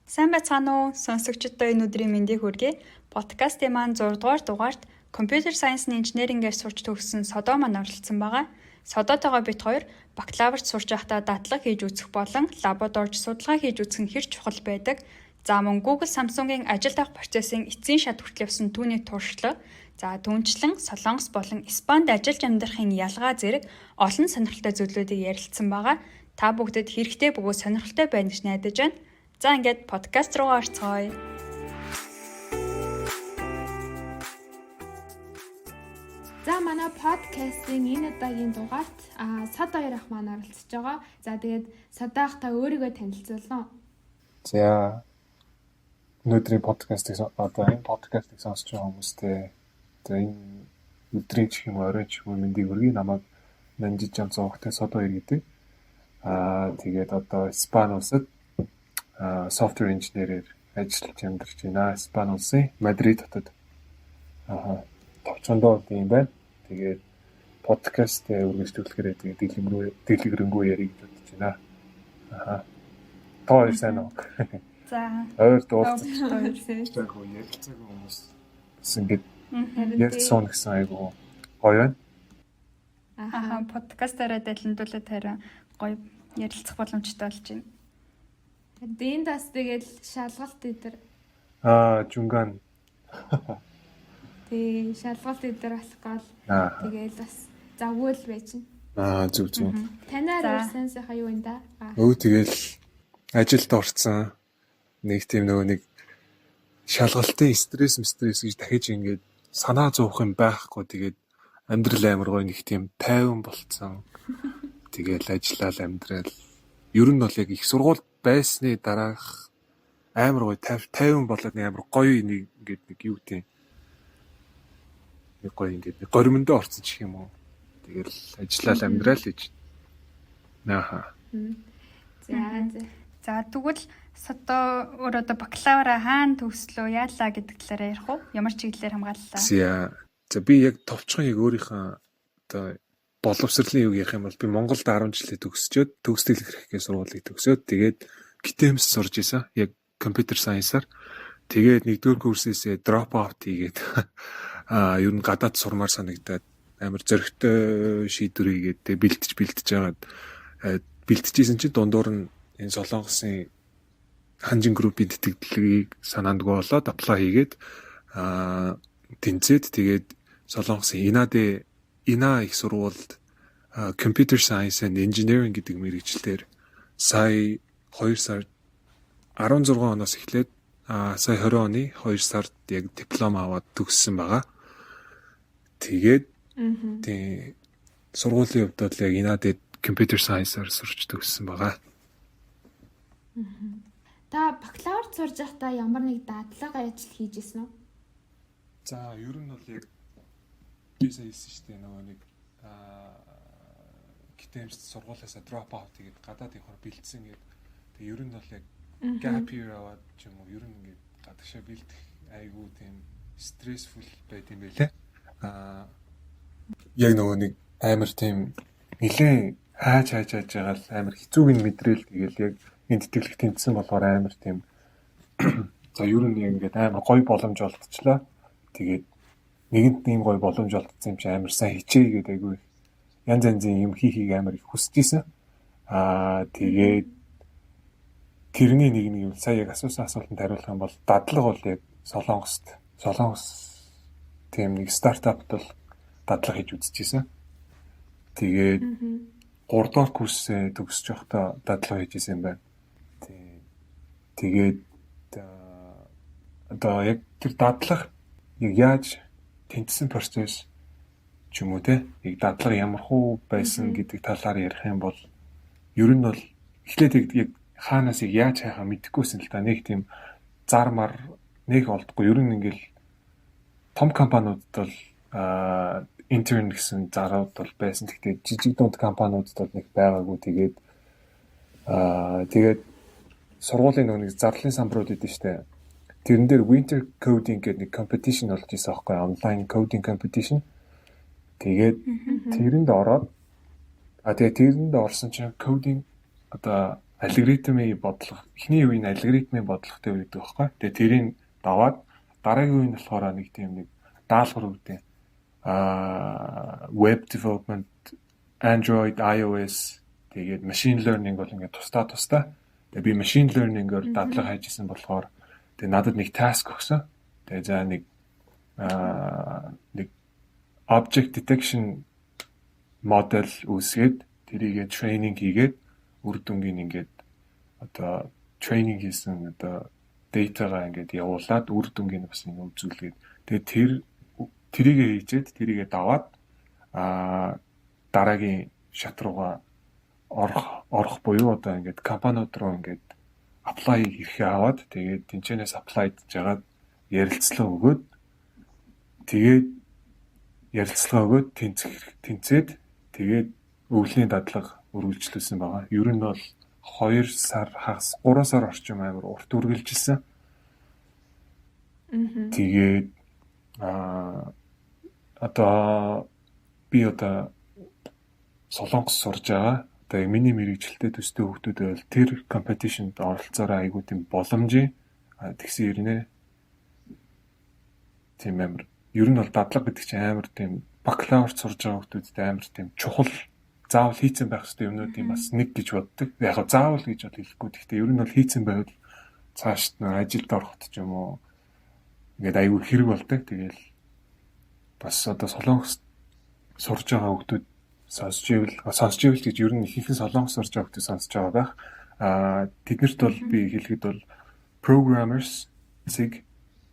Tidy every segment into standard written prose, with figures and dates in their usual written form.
Сайн байцгаана уу? Сонсогчдод энэ өдрийн мэндийг хүргэе. Подкастын маань 6 дугаар дугаарт Computer Science and Engineering-ээр сурч төгссөн Содоо маань оролцсон байгаа. Содоотойгоо бид хоёр бакалаврт сурч байхдаа дадлага хийж үзэх болон лабод орж судалгаа хийж үзэх нь хэр чухал байдаг. За мөн Google, Samsung-ийн ажил тавих процессын эцсийн шат хүртэл явсан түүний туршлага, за түүнчлэн Солонгос болон Испанид ажиллаж амьдрахын ялгаа зэрэг олон сонирхолтой зүйлүүдийг ярилцсан байгаа. Та бүгдэд хэрэгтэй бөгөөд сонирхолтой байна гэж найдаж байна. За ингээд подкаст руугаа орцгоё. За манай подкастын энэ удаагийн дугаарт Сод хоёр ах маань оролцож байгаа. За тэгээд Содоо ах, та өөрийгөө танилцуулна уу? За, өнөөдрийн подкастыг, одоо энэ подкастыг сонсож байгаа хүмүүстээ за энэ өдрийн ч юм уу, оройн ч юм уу мэндийг хүргэе. Намайг Нанжид Жам зовготой Содоо хоёр гэдэг. Тэгээд одоо Испани улсад software engineer-ээр ажиллаж амьдарч байна. Испани улсын Мадрид хотод. Товчондоо юм байна. Тэгээд подкаст үргэлжлүүлэхээр тэгээд дэлгэрэнгүй ярих гэж бодож байна. Та хоёр сайн уу? За. Ойр дуулцаж ярилцаагүй хүмүүс бас ингээд ярьж сууна гэсэн айгуу гоё байна. Аха, подкастаараа далиндуулаад харин гоё ярилцах боломжтой болж байна. Энд бас тэгэл шалгалт өдр. Жунган. Тий, шалгалт өдр болох гол. Тэгэл бас завгүй л байж чинь. Зүг зүг. Танаар сайн сайхан юу юм да? Өө, тэгэл ажилд орцсон. Нэг тийм нөгөө нэг шалгалтын стресс стресс гэж дахиж ингээд санаа зовох юм байхгүй. Тэгээд амьдрал амар гоё нэг тийм тайван болцсон. Тэгэл ажиллаал амьдрал. Ер нь бол яг их сургууль байсны дараах амар гоё тайван болоод нэг амар гоё нэг ингээд нэг юу гэдэг нэг гоё ингээд нэг горимондоо орсон ч юм уу. Тэгэл ажиллаал амьдрал гэж. Нааха. За за. За, тэгвэл Содоо өөр одоо бакалавра хаана төгслөө, яалаа гэдэг талаараа ярих уу? Ямар чиглэлээр хамгааллаа? За, би яг товчхон яг өөрийнхөө одоо боловсролын юг ярих юм бол би Монголд 10 жилээ төгсчөөд төгс дэлгэрэх сургуулийг төгсөөд тэгээд ГТМС сурж исэн. Яг computer science-аар. Тэгээд нэгдүгээр курсээсээ drop out хийгээд ер нь гадаад сурмаар санагдаад амар зоригтой шийдвэр хийгээд тэг бэлтэж бэлтэж байгаад бэлтжижсэн чинь дундуур нь энэ Солонгосын Ханжин группийн тэтгэлгийг санаандгүй болоод apply хийгээд тэнцээд тэгээд Солонгосын Инадэ Ина их сургуульд Computer Science and Engineering гэдэг мэргэжлээр сая 2 сар 16 оноос эхлээд сая 20 оны 2 сард яг диплом аваад төгссөн байгаа. Тэгээд тийм сургуулийн хувьд бол яг Инадэ Computer Science-аар сурч төгссөн байгаа. Та бакалаврт сурж байхдаа ямар нэг дадлага ажил хийж исэн үү? За, ер нь бол яг би сая хэлсэн шүү дээ, нөгөө нэг ГТМС сургуулиасаа drop out хийгээд гадаад явахаар бэлдсэн гээд. Тэгээ ер нь бол яг gap year аваад ч юм уу, ер нь ингээд гадагшаа бэлдэх айгүй тийм stressful байт юм байлээ. Яг нөгөө нэг амар тийм нилээн хайж хайж хайж байгаа л амар хэцүүг нь мэдрээл, тэгэл яг энэ тэтгэлэг тэнцсэн болохоор амар тийм за ер нь яг ингээд амар гоё боломж олдчихлоо. Тэгээд нэгэнт ийм гоё боломж олдсон юм чи амар сайн хичээе гэдэг айгүй янз янзын юм хий хийх амар их хүсэж исэн. Тэгээд тэрний нэг нэг юм сая яг асуусан асуултанд хариулах юм бол дадлага бол яг Солонгост, Солонгос тийм нэг стартапт бол дадлага хийж үзчихсэн. Тэгээд 3 дугаар курсээ төгсөж байхдаа дадлага хийж исэн юм байна. Тэгээд одоо яг тэр дадлага яг яаж тэнцсэн процесс ч юм уу те, яг дадлага ямар хуу байсан гэдэг талаар ярих юм бол ер нь бол эхлээд яг хаанаас яг яаж хайхаа мэдэхгүйсэн л да. Нэг тийм зар мар нэг олдохгүй. Ер нь ингээл том компаниудад бол intern гэсэн зарууд бол байсан. Гэхдээ жижиг дунд компаниудад бол нэг байгаагүй. Тэгээд сургуулийн нэг зарлалын самбарууд идэв штэ. Тэрэн дээр Winter Coding гэдэг нэг competition болж исэн аахгүй, онлайн coding competition. Тэгээд тэрэнд ороод тэгээд тэрэнд орсон чинь coding одоо Алгоритмын бодлого, эхний үеийн алгоритмын бодлоготой байдаг байхгүй. Тэгээ тэрийг даваад дараагийн үе нь болохоор нэг тийм нэг даалгавар өгдөг. Web development, Android, iOS, тэгээд machine learning бол ингээд тусдаа тусдаа. Тэгээ би machine learning-оор дадлага хайж исэн болохоор тэгээ надад нэг task өгсөн. Тэгээ за нэг object detection model үүсгээд, тэрийгэ training хийгээд, үр дүнгийн ингээд одоо training хийсэн одоо data-гаа ингээд явуулаад, үр дүнгийг бас ингээд үзүүлгээд, тэгээд тэрийгэ хийжээд, тэрийгэ даваад дараагийн шат руугаа орох буюу одоо ингээд компаниуд руу ингээд apply хийхээ аваад, тэгээд тэнчэнээс apply хийж жагаад ярилцлага өгөөд, тэгээд ярилцлага өгөөд тэнцэх тэнцээд, тэгээд өвлийн дадлага үргэлжлүүлсэн байгаа. Ер нь бол 2 сар хагас 3 сар орчим амар урт үргэлжилсэн. Тэгээд одоо би одоо Солонгос сурж байгаа. Одоо миний мэргэжилтэй төстэй хүүхдүүд байвал тэр competition-д оролцоорой, айгуу тийм боломжийн тэгсэн ирнэ. Тийм амар. Ер нь бол дадлага гэдэг чинь амар тийм бакалаврт сурж байгаа хүүхдүүдэд амар тийм чухал, заавал хийцэн байх хэрэгтэй юмнуудын бас нэг гэж боддог. Яг го заавал гэж бол хэлэхгүй. Гэхдээ ер нь бол хийцэн байвал цаашд нөр ажилд ороход ч юм уу ингээд айгүй хэрэг болдог. Тэгэл бас одоо Солонгос сурж байгаа хүүхдүүд сонсч ивэл гэж, ер нь ихэнх нь Солонгос сурж байгаа хүүхдүүд сонсож байгаа байх. Тэднэрт бол би хэлэхэд бол programmers цэг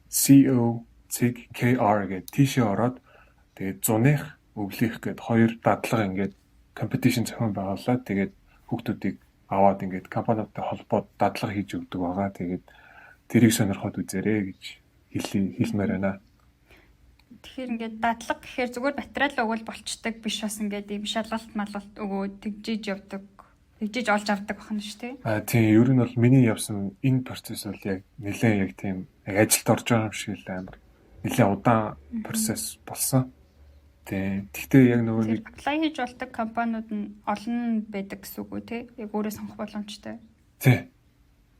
co цэг kr гэдэг тийшээ ороод, тэгээд зуных, өвлийнх гээд хоёр дадлага ингээд competition зохион байгуулад, тэгээд хүүхдүүдийг аваад ингээд компаниудтай холбоод дадлага хийж өгдөг байгаа. Тэгээд тэрийг сонирхоод үзээрэй гэж хэлмээр байна. Тэгэхээр ингээд дадлага гэхээр зүгээр материал өгвөл болчдөг биш, бас ингээд ийм шалгалт малгалт өгөө тэгжиж явдаг. Тэгжиж олж авдаг бахна шүү дээ. Тийм, ер нь бол миний явсан энэ процесс бол яг нэлээд яг тийм яг ажилд орж байгаа юм шиг л амар нэлээд удаан процесс болсон. Тийм. Гэхдээ яг нөгөө нэг apply хийж болдог компаниуд нь олон байдаг гэсэн үг үү те? Яг өөрөө сонгох боломжтой. Тий.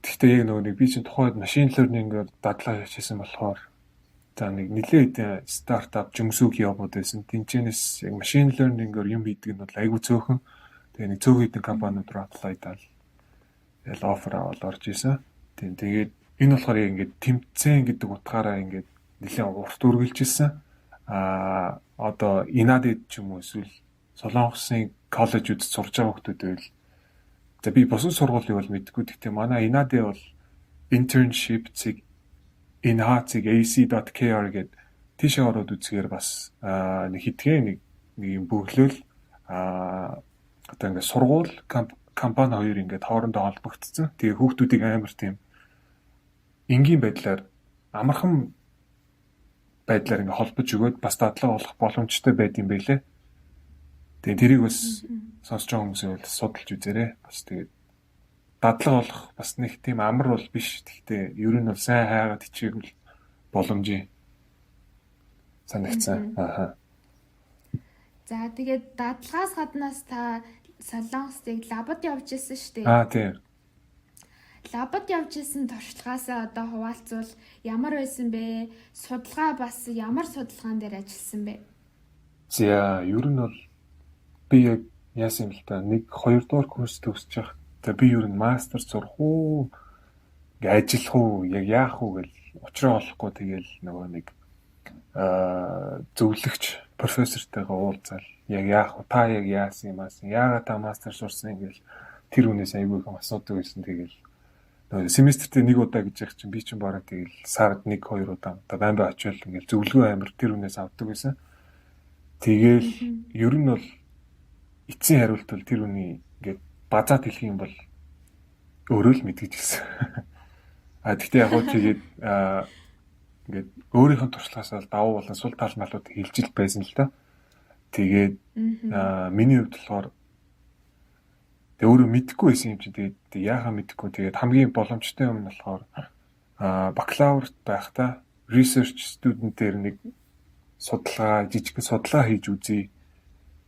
Гэхдээ яг нөгөө нэг би чинь тухайд machine learning-ээр дадлага хийжсэн болохоор за нэг нэлээд хэдэн стартап жөмсүүг явууд байсан. Тинчэнэс яг machine learning-оор юм хийдэг нь бол айгүй цөөхөн. Тэгээ нэг цөөхөн хэдэн компаниуд руу apply даал. Тэгэл offer аваад орж исэн. Тийм, тэгээд энэ болохоор яг ингээд тэмцээн гэдэг утгаараа ингээд нэлээд урт үргэлжилсэн. Одоо Инадид ч юм уу эсвэл Солонгосын коллежууд сурж байгаа хүмүүс байвал, за би бусад сургуулийг бол мэдэхгүй. Гэхдээ манай Инади бол internship.inha.ac.kr гээд тийшээ ороод үзэхээр бас нэг хитгэн нэг нэг юм бөглөөл одоо ингээд сургууль, компани хоёр ингээд хоорондоо холбогдсон. Тэгээ хүүхдүүдийг амар тийм энгийн байдлаар, амархан байдлаар ингээд холбож өгөөд бас дадлага олох боломжтой байд юм байлээ. Тэгээ тэрийг бас сонсож байгаа хүмүүсээ бол судалж үзээрэй. Бас тэгээд дадлага олох бас нэг тийм амар бол биш. Гэхдээ ер нь бол сайн хайгаад хичээвэл боломжийн санагцсан. Ааха. За, тэгээд дадлагаас гаднаас та Солонгосыг лабад явж исэн шүү дээ. Тийм. Лабад явж исэн туршлагаасаа одоо хуваалцвал ямар байсан бэ? Судалгаа бас ямар судалгаан дээр ажилласан бэ? За, ер нь бол би яг яасан юм л та, нэг хоёрдугаар курс төгсөж явах. За, би ер нь мастер сурах уу, ингээ ажиллах уу, яг яах уу гэл учраа олохгүй, тэгэл нөгөө нэг зөвлөгч профессортойгоо уулзаал, яг яах вэ, та яг яасан юм аасан, яагаад та мастер сурсан ингээл тэр хүнээс айгүй их асуудаг байсан. Тэгэл нөгөө семестртээ нэг удаа гэж яах чинь би чинь бараг тэгэл сард нэг хоёр удаа одоо байн байн очивол ингээл зөвлөгөө амар тэр хүнээс авдаг байсан. Тэгэл ер нь бол эцсийн хариулт бол тэр хүний ингээд базаад хэлэх юм бол өөрөө л мэдгэж ирсэн. Гэхдээ яг гоо тэгээд ингээд өөрийнх нь туршлагаас бол давуу болон сул тал малууд хэлж ил байсан л да. Тэгээд миний хувьд болохоор тэг өөрөө мэдэхгүй байсан юм чинь, тэгээд яахаа мэдэхгүй, тэгээд хамгийн боломжтой юм нь болохоор бакалаврт байхдаа research student-ээр нэг судалгаа, жижигхэн судалгаа хийж үзье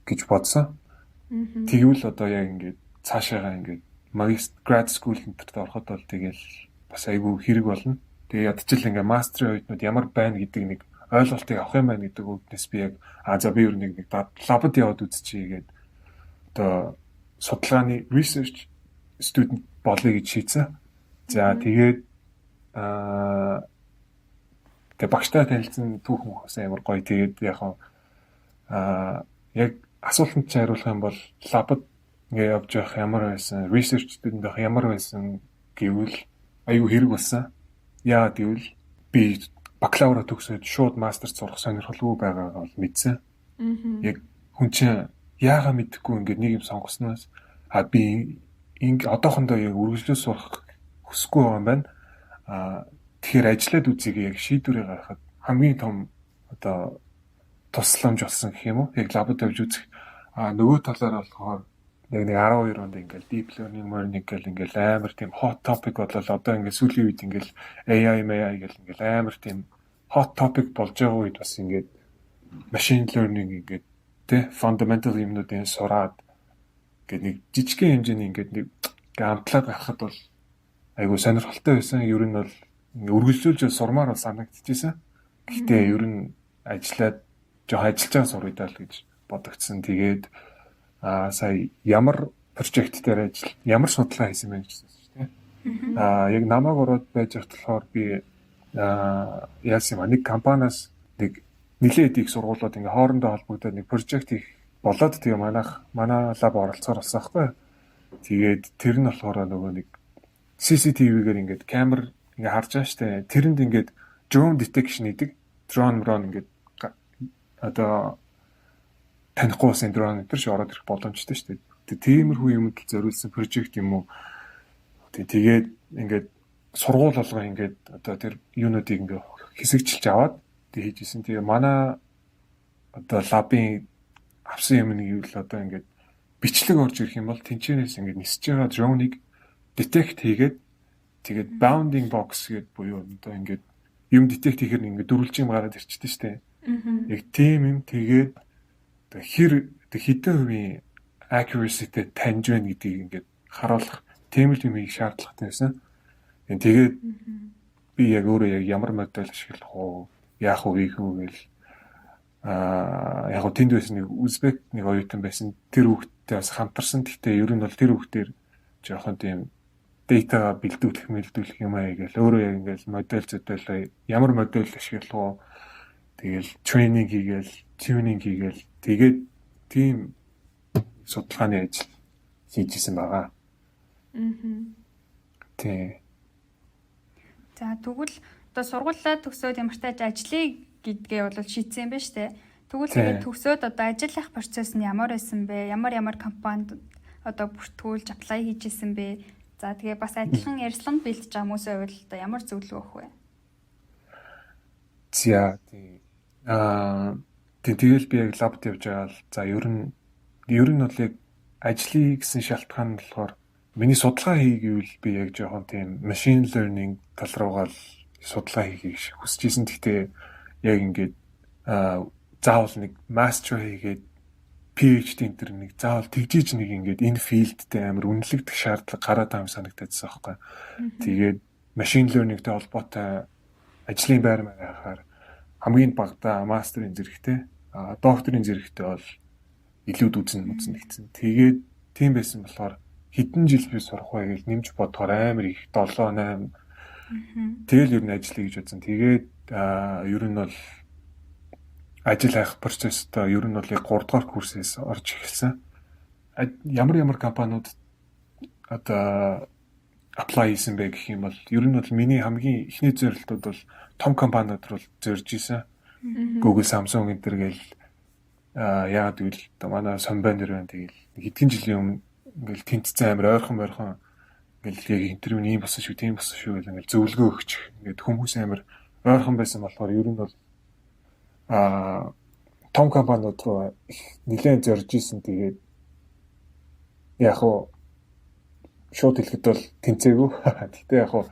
гэж бодсон. Тэгвэл одоо яг ингээд цаашаагаа ингээд Магистр, grad school энтерт ороход бол тэгэл бас айгүй хэрэг болно. Тэгээ ядчил ингээ мастерын оюутнууд ямар байна гэдэг нэг ойлголтыг авах юм байна гэдэг үгнээс би яг за би ер нь нэг lab ад яваад үзчихье гээд одоо судалгааны research student болъё гэж шийдсэн. За, тэгээд тэгээ багштай танилцсан, түүх мөх бас амар гоё. Тэгээд яг яг асуултанд чи хариулах юм бол lab ад ингээ явж явах ямар байсан, research student байх ямар байсан гэвэл аюу хэрэг болсон. Яагаад гэвэл би бакалавра төгсөөд шууд мастер сурах сонирхолгүй байгаагаа бол мэдсэн. Яг хүн чинь яагаа мэдэхгүй ингээд нэг юм сонгосноос би инг одоохондоо яг үргэлжлэл сурах хүсэхгүй байгаа юм байна. Тэгэхээр ажиллаад үзье, яг шийдвэрээ гаргахад хамгийн том одоо тусламж болсон гэх юм уу? Яг lab ад явж үзэх. Нөгөө талаар болохоор яг нэг 12 онд ингээл deep learning learning гэл ингээл амар тийм hot topic болол, одоо ингээл сүүлийн үед ингээл AI AI гэл ингээл амар тийм hot topic болж байгаа үед бас ингээд machine learning ингээд тэ fundamental юмнуудын сураад ингээд нэг жижигхэн хэмжээний ингээд нэг амтлаад гарахад бол айгу сонирхолтой байсан. Ер нь бол үргэлжлүүлж сурмаар бол санагдчихсэн. Гэхдээ ер нь ажиллаад жоохон ажиллаж байгаа суръя даа л гэж бодогдсон. Тэгээд сая ямар project дээр ажил, ямар судалгаа хийсэн бэ гэсэн шүү дээ. Яг намайг ороод байж байхад болохоор би яасан юм, нэг компаниас нэг нилээд их сургуулиуд ингээ хоорондоо холбогдоод нэг project хийх болоод, тэгээ манай lab оролцохоор болсон байхгүй. Тэгээд тэр нь болохоор нөгөө нэг CCTV-гээр ингээд камер ингээ харж байгаа штэ. Тэрэнд ингээд drone detection хийдэг. Drone drone ингээд одоо танихгүй улсын дрон энэ төр шиг ороод ирэх боломжтой шүү дээ. Тиймэрхүү юмд зориулсан project юм уу. Тэгээд ингээд сургууль болгоо ингээд одоо тэр юунуудыг ингээд хэсэгчилж аваад тэг хийжсэн. Тэгээ манай одоо lab ын авсан юм нэг юу л одоо ингээд бичлэг орж ирэх юм бол тэнчэнээс ингээд нисэж байгаа дроныг detect хийгээд, тэгээд bounding box гэдэг буюу одоо ингээд юм detect хийхээр ингээд дөрвөлжин гараад ирчихдээ штэ. Яг тийм юм, тэгээд одоо хэр одоо хэдэн хувийн accuracy-тэй таньж байна гэдгийг ингээд харуулах тийм л юм хийх шаардлагатай байсан. Тэгээд би яг өөрөө яг ямар модель ашиглах уу, яах уу, хийх үү гэл яг гоо тэнд байсан нэг узбек нэг оюутан байсан. Тэр хүүхдтэй бас хамтарсан. Гэхдээ ер нь бол тэр хүүхдээр жоохон тийм data га бэлдүүлэх мэлдүүлэх юм аа гэл өөрөө яг ингээл модель зөдөл, ямар модель ашиглах уу, тэгэл training хийгээл, tuning хийгээл, тэгээд тийм судалгааны ажил хийж исэн байгаа. Тий. За, тэгвэл одоо сургуулиа төгсөөд ямар ч ажлыг гэдгээ бол шийдсэн юм байна шүү дээ. Тэгвэл тэгээд төгсөөд одоо ажиллах процесс нь ямар байсан бэ? Ямар ямар компанид одоо бүртгүүлж apply хийж исэн бэ? За, тэгээ бас адилхан ярилцлаганд бэлтэж байгаа хүмүүсийн хувьд одоо ямар зөвлөгөө өгөх вэ? За, тий. Тий, тэгэл би яг lab д явж байгаа л, за, ер нь бол яг ажлыг гэсэн шалтгаан нь болохоор миний судалгаа хийгээвэл би яг жоохон тийм machine learning тал руугаа л судалгаа хийхийг хүсэж исэн. Гэхдээ яг ингээд заавал нэг мастер хийгээд PhD энэ төр нэг заавал тэгжиж нэг ингээд энэ field тэй амар үнэлэгдэх шаардлага гараад байгаа юм санагдаадсан байхгүй. Тэгээд machine learning-тэй холбоотой ажлын байр маань хахаар хамгийн багадаа мастерын зэрэгтэй, докторын зэрэгтэй бол илүүд үзнэ мүзнэ гэсэн. Тэгээд тийм байсан болохоор хэдэн жил би сурах вэ гэж нэмж бодохоор амар их 7 8. Тэгэл ер нь ажиллая гэж бодсон. Тэгээд ер нь бол ажил хайх процесстой ер нь бол яг 3 дугаар курсээс орж эхэлсэн. Ямар ямар компаниуд одоо apply хийсэн бэ гэх юм бол ер нь бол миний хамгийн эхний зорилтууд бол том компаниуд руу зорж исэн. Google, Samsung энэ төр гээл, яагаад гэвэл одоо манай Сонбай нэр байна, тэгэл хэдхэн жилийн өмнө ингээл тэнцсэн, амар ойрхон ойрхон ингээл яг интервью нь ийм болсон шүү, тийм болсон шүү гэл ингээл зөвлөгөө өгч ингээд хүмүүс амар ойрхон байсан болохоор ер нь бол том компаниуд руу их нэлээд зорж исэн. Тэгээд яг уу шууд хэлэхэд бол тэнцээгүй. Гэтэ яг уу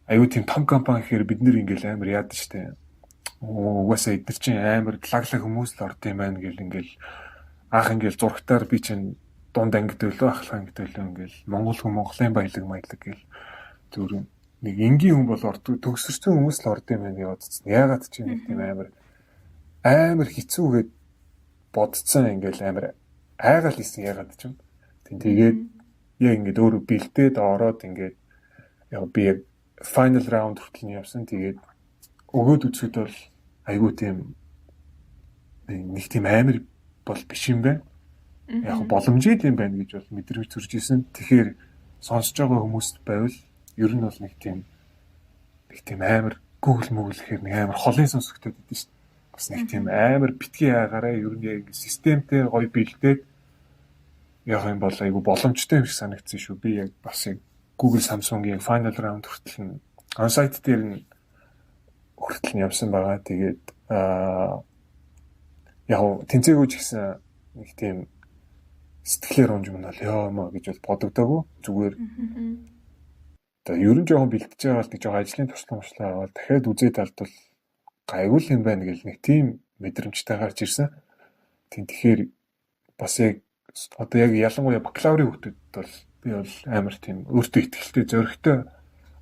айгуу тийм том компани гэхээр бид нэр ингээл амар яадаг штэ. Угаасаа эдгээр чинь амар лаглаг хүмүүс л орд юм байна гэл ингээл анх ингээл зурагтаар би чинь Дунд ангид өглөө, ахлах ангид өглөө ингээл Монгол хүн Монголын баялаг маялаг гэл зүгээр нэг энгийн хүн бол ордог, төгсөрсөн хүмүүс л орд юм байна гэж бодсон. Яагаад ч юм нэг тийм амар амар хэцүү гэд бодцсон, ингээл амар айгаал исэн яагаад ч юм. Тийм, тэгээд яг ингээд өөрөө бэлдээд ороод ингээд яг би яг final round хүртэл нь явсан. Тэгээд өгөөд үзэхэд бол айгүй тийм нэг тийм амар бол биш юм байна. Яг боломжтой юм байна гэж бол мэдрэмж төрж исэн. Тэгэхээр сонсож байгаа хүмүүст байвал ер нь бол нэг тийм амар Google Google гэхээр нэг амар холын сонсогдоод идэв шүү дээ. Бас нэг тийм амар битгий яагаараа, ер нь яг системтэй гоё бэлдээд явах юм бол айгүй боломжтой юм шиг санагдсан шүү. Би яг бас яг Google, Samsung-ийн final round хүртэл нь on-site дээр нь хүртэл нь явсан байгаа. Тэгээд яг тэнцээгүй ч гэсэн нэг тийм сэтгэлээр унж мунал ёо маа гэж бол бодогдоогүй. Зүгээр одоо ер нь жоохон бэлтэж байгаа л нэг жоохон ажлын туршлага муршлага аваад дахиад үзээд алдвал гайгүй юм байна гэл нэг тийм мэдрэмжтэй гарч ирсэн. Тийм, тэгэхээр бас яг одоо яг ялангуяа бакалаврын хүүхдүүд бол би бол амар тийм өөртөө итгэлтэй, зоригтой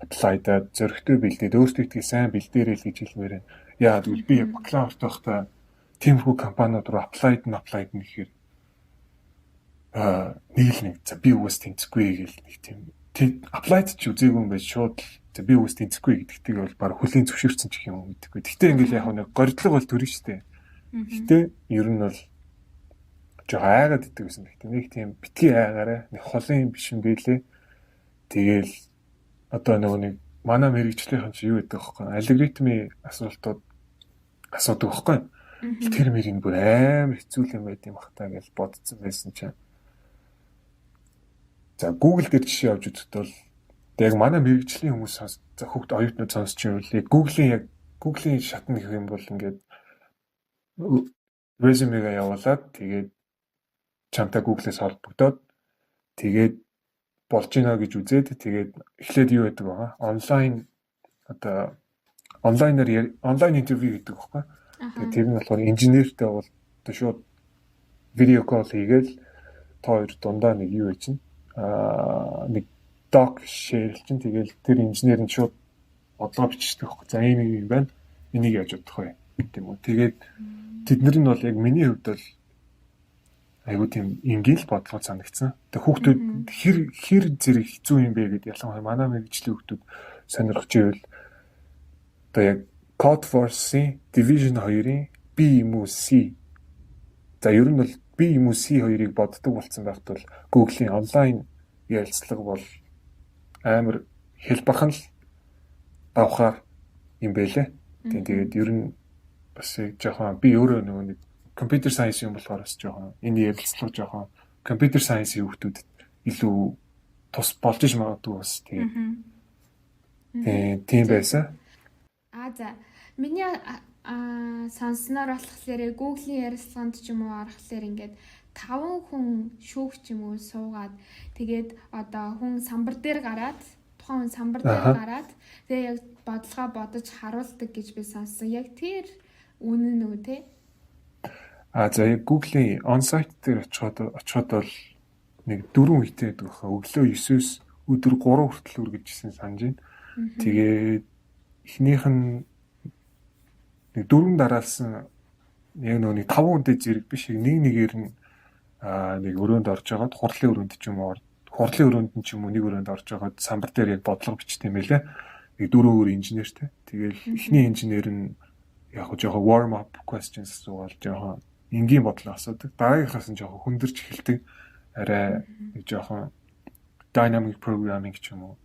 apply-даад, зоригтой бэлдээд, өөртөө итгэл сайн бэлдээрэй л гэж хэлмээр байна. Яагаад гэвэл би бакалаврт байхдаа тиймэрхүү компаниуд руу apply-д нь apply-д нь гэхээр нэг л нэг за би угаас тэнцэхгүй гэл нэг тийм apply-д ч үзээгүй юм байж шууд за би угаас тэнцэхгүй гэдэгтэйг бол баг хүлийн зөвшөөрсөн ч гэх юм уу, мэдэхгүй. Гэхдээ ингээл яг нэг горилго бол төрнө штэ. Гэхдээ ер нь бол жоо айгаад идэг гэсэн. Гэхдээ нэг тийм битгий айгаарай, нэг холын биш юм бэлээ. Тэгээл одоо нөгөө нэг манай мэргэжлийнхэн чи юу гэдэг вэ? Алгоритмын асуултууд асуудаг байхгүй. Тэр мэрийг бүр амар хэцүү юм байт юм бах та гэж бодсон байсан чинь. За, Google дээр жишээ авч үзэхэд бол яг манай мэргэжлийн хүмүүс за хүүхд оюутнууд сонсч байвал яг Google-ийн шатна гэх юм бол ингээд резюмегээ явуулаад, тэгээд чамтай Google-ээс холбогдоод, тэгээд болж гинэ гэж үзээд, тэгээд эхлээд юу гэдэг байгаа, онлайн одоо онлайнаар онлайн интервью хийдэг байхгүй. Тэгээд тэр нь болохоор инженертэй бол одоо шууд video call хийгээл та хоёр дундаа нэг юу чинь нэг doc share чинь тэгэл тэр инженер нь шууд бодлого бичдэг байхгүй. За, ийм юм байна. Энийг яаж бодох вэ гэдэг юм уу. Тэгээд тэднэр нь бол яг миний хувьд бол айгуу тийм энгийн л бодлого санагдсан. Тэгээ хүүхдүүд хэр хэр зэрэг хэцүү юм бэ гэдээ ялангуяа манай мэргэжлийн хүүхдүүд сонирхож ивэл одоо яг Codeforces-ийн Division 2-ын B юм уу C. За, ер нь бол B юм уу C хоёрыг боддог болсон байхад бол Google-ийн онлайн ярилцлага бол амар хэлбархан л давхаар юм бэлээ. Тийм, тэгээд ер нь бас яг жоохон би өөрөө нөгөө нэг computer science юм болохоор бас жоохон энэ ярилцлага жоохон computer science-ийн хүүхдүүдэд илүү тус болж иж магадгүй бас, тэгээд тийм байсан. А за, миний сонссноор болохоор Google-ийн ярилцлаганд ч юм уу орохлоор ингээд таван хүн шүүгч юм уу суугаад, тэгээд одоо хүн самбар дээр гараад, тухайн хүн самбар дээр гараад, тэгээ яг бодлогоо бодож харуулдаг гэж би сонссон. Яг тэр үнэн үү, те? А за, яг Google-ийн on-site дээр очиход бол нэг дөрвөн хүнтэй байдаг баха. Өглөө 9-өөс өдөр 3 хүртэл үргэлжсэн санаж байна. Тэгээд эхнийх нь нэг дөрвөн дараалсан яг нөгөө нэг таван хүнтэй зэрэг биш, нэг нэгээр нь нэг өрөөнд орж байгаад, хурлын өрөөнд ч юм уу, хурлын өрөөнд нь ч юм уу, нэг өрөөнд орж байгаад самбар дээр яг бодлого бичдэг юм байлаа. Нэг дөрөв өөр инженертэй. Тэгэл эхний инженер нь яг жоохон warm up questions асуугаал жоохон энгийн бодлого асуудаг. Дараагийнхаас нь жоохон хүндэрч эхэлдэг. Арай нэг жоохон dynamic programming ч юм уу,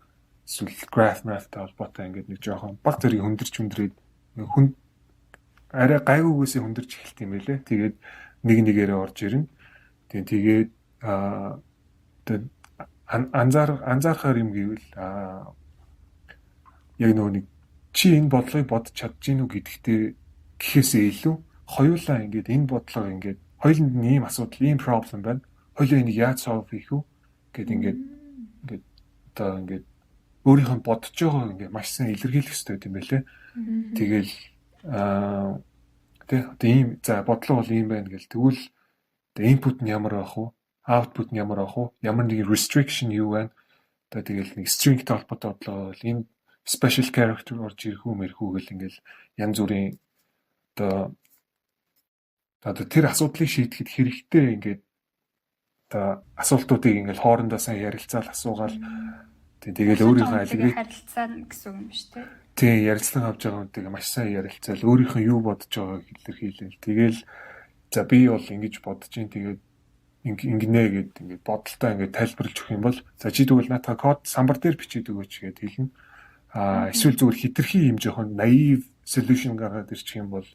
эсвэл graph math-тай холбоотой ингээд нэг жоохон баг зэрэг хүндэрч хүндрээд хүн арай гайгүйгээсээ хүндэрч эхэлт юм байлээ. Тэгээд нэг нэгээрээ орж ирнэ. Тэгээд анзаархаар юм гэвэл яг нөгөө нэг чи энэ бодлогыг бодож чадж гин үү гэдэгтээ гэхээсээ илүү хоёулаа ингээд энэ бодлого ингээд хоёуланд нь ийм асуудал, ийм problem байна. Хоёулаа энийг яаж solve хийх вэ гэд ингээд одоо ингээд өөрийнх нь бодож байгааг ингээд маш сайн илэрхийлэх хэрэгтэй юм байлээ. Тэгэл тий, одоо ийм за бодлого бол ийм байна гэл, тэгвэл одоо input нь ямар байх вэ? Output нь ямар ах вэ? Ямар нэгэн restriction юу байна? Одоо тэгэл нэг string-тэй холбоотой бодлоо бол энэ special character орж ирэх үү мэрэх үү гэл ингээл янз бүрийн одоо тэр асуудлыг шийдэхэд хэрэгтэй ингээд одоо асуултуудыг ингээл хоорондоо сайн ярилцаал, асуугаал, тэгэл өөрийнхөө алгоритм харилцаа гэсэн үг юм биш үү? Тийм, ярилцлага авч байгаа хүнтэйгээ маш сайн ярилцаал, өөрийнхөө юу бодож байгааг илэрхийлээл, тэгэл за би бол ингэж бодож чинь, тэгээд ингэнэ гэд ингээд бодолтой ингээд тайлбарлаж өгөх юм бол за чи тэгвэл наатаа код самбар дээр бичээд өгөөч гэд хэлнэ. А эсвэл зүгээр хитрхи юм жоохон naive solution гаргаад ирчих юм бол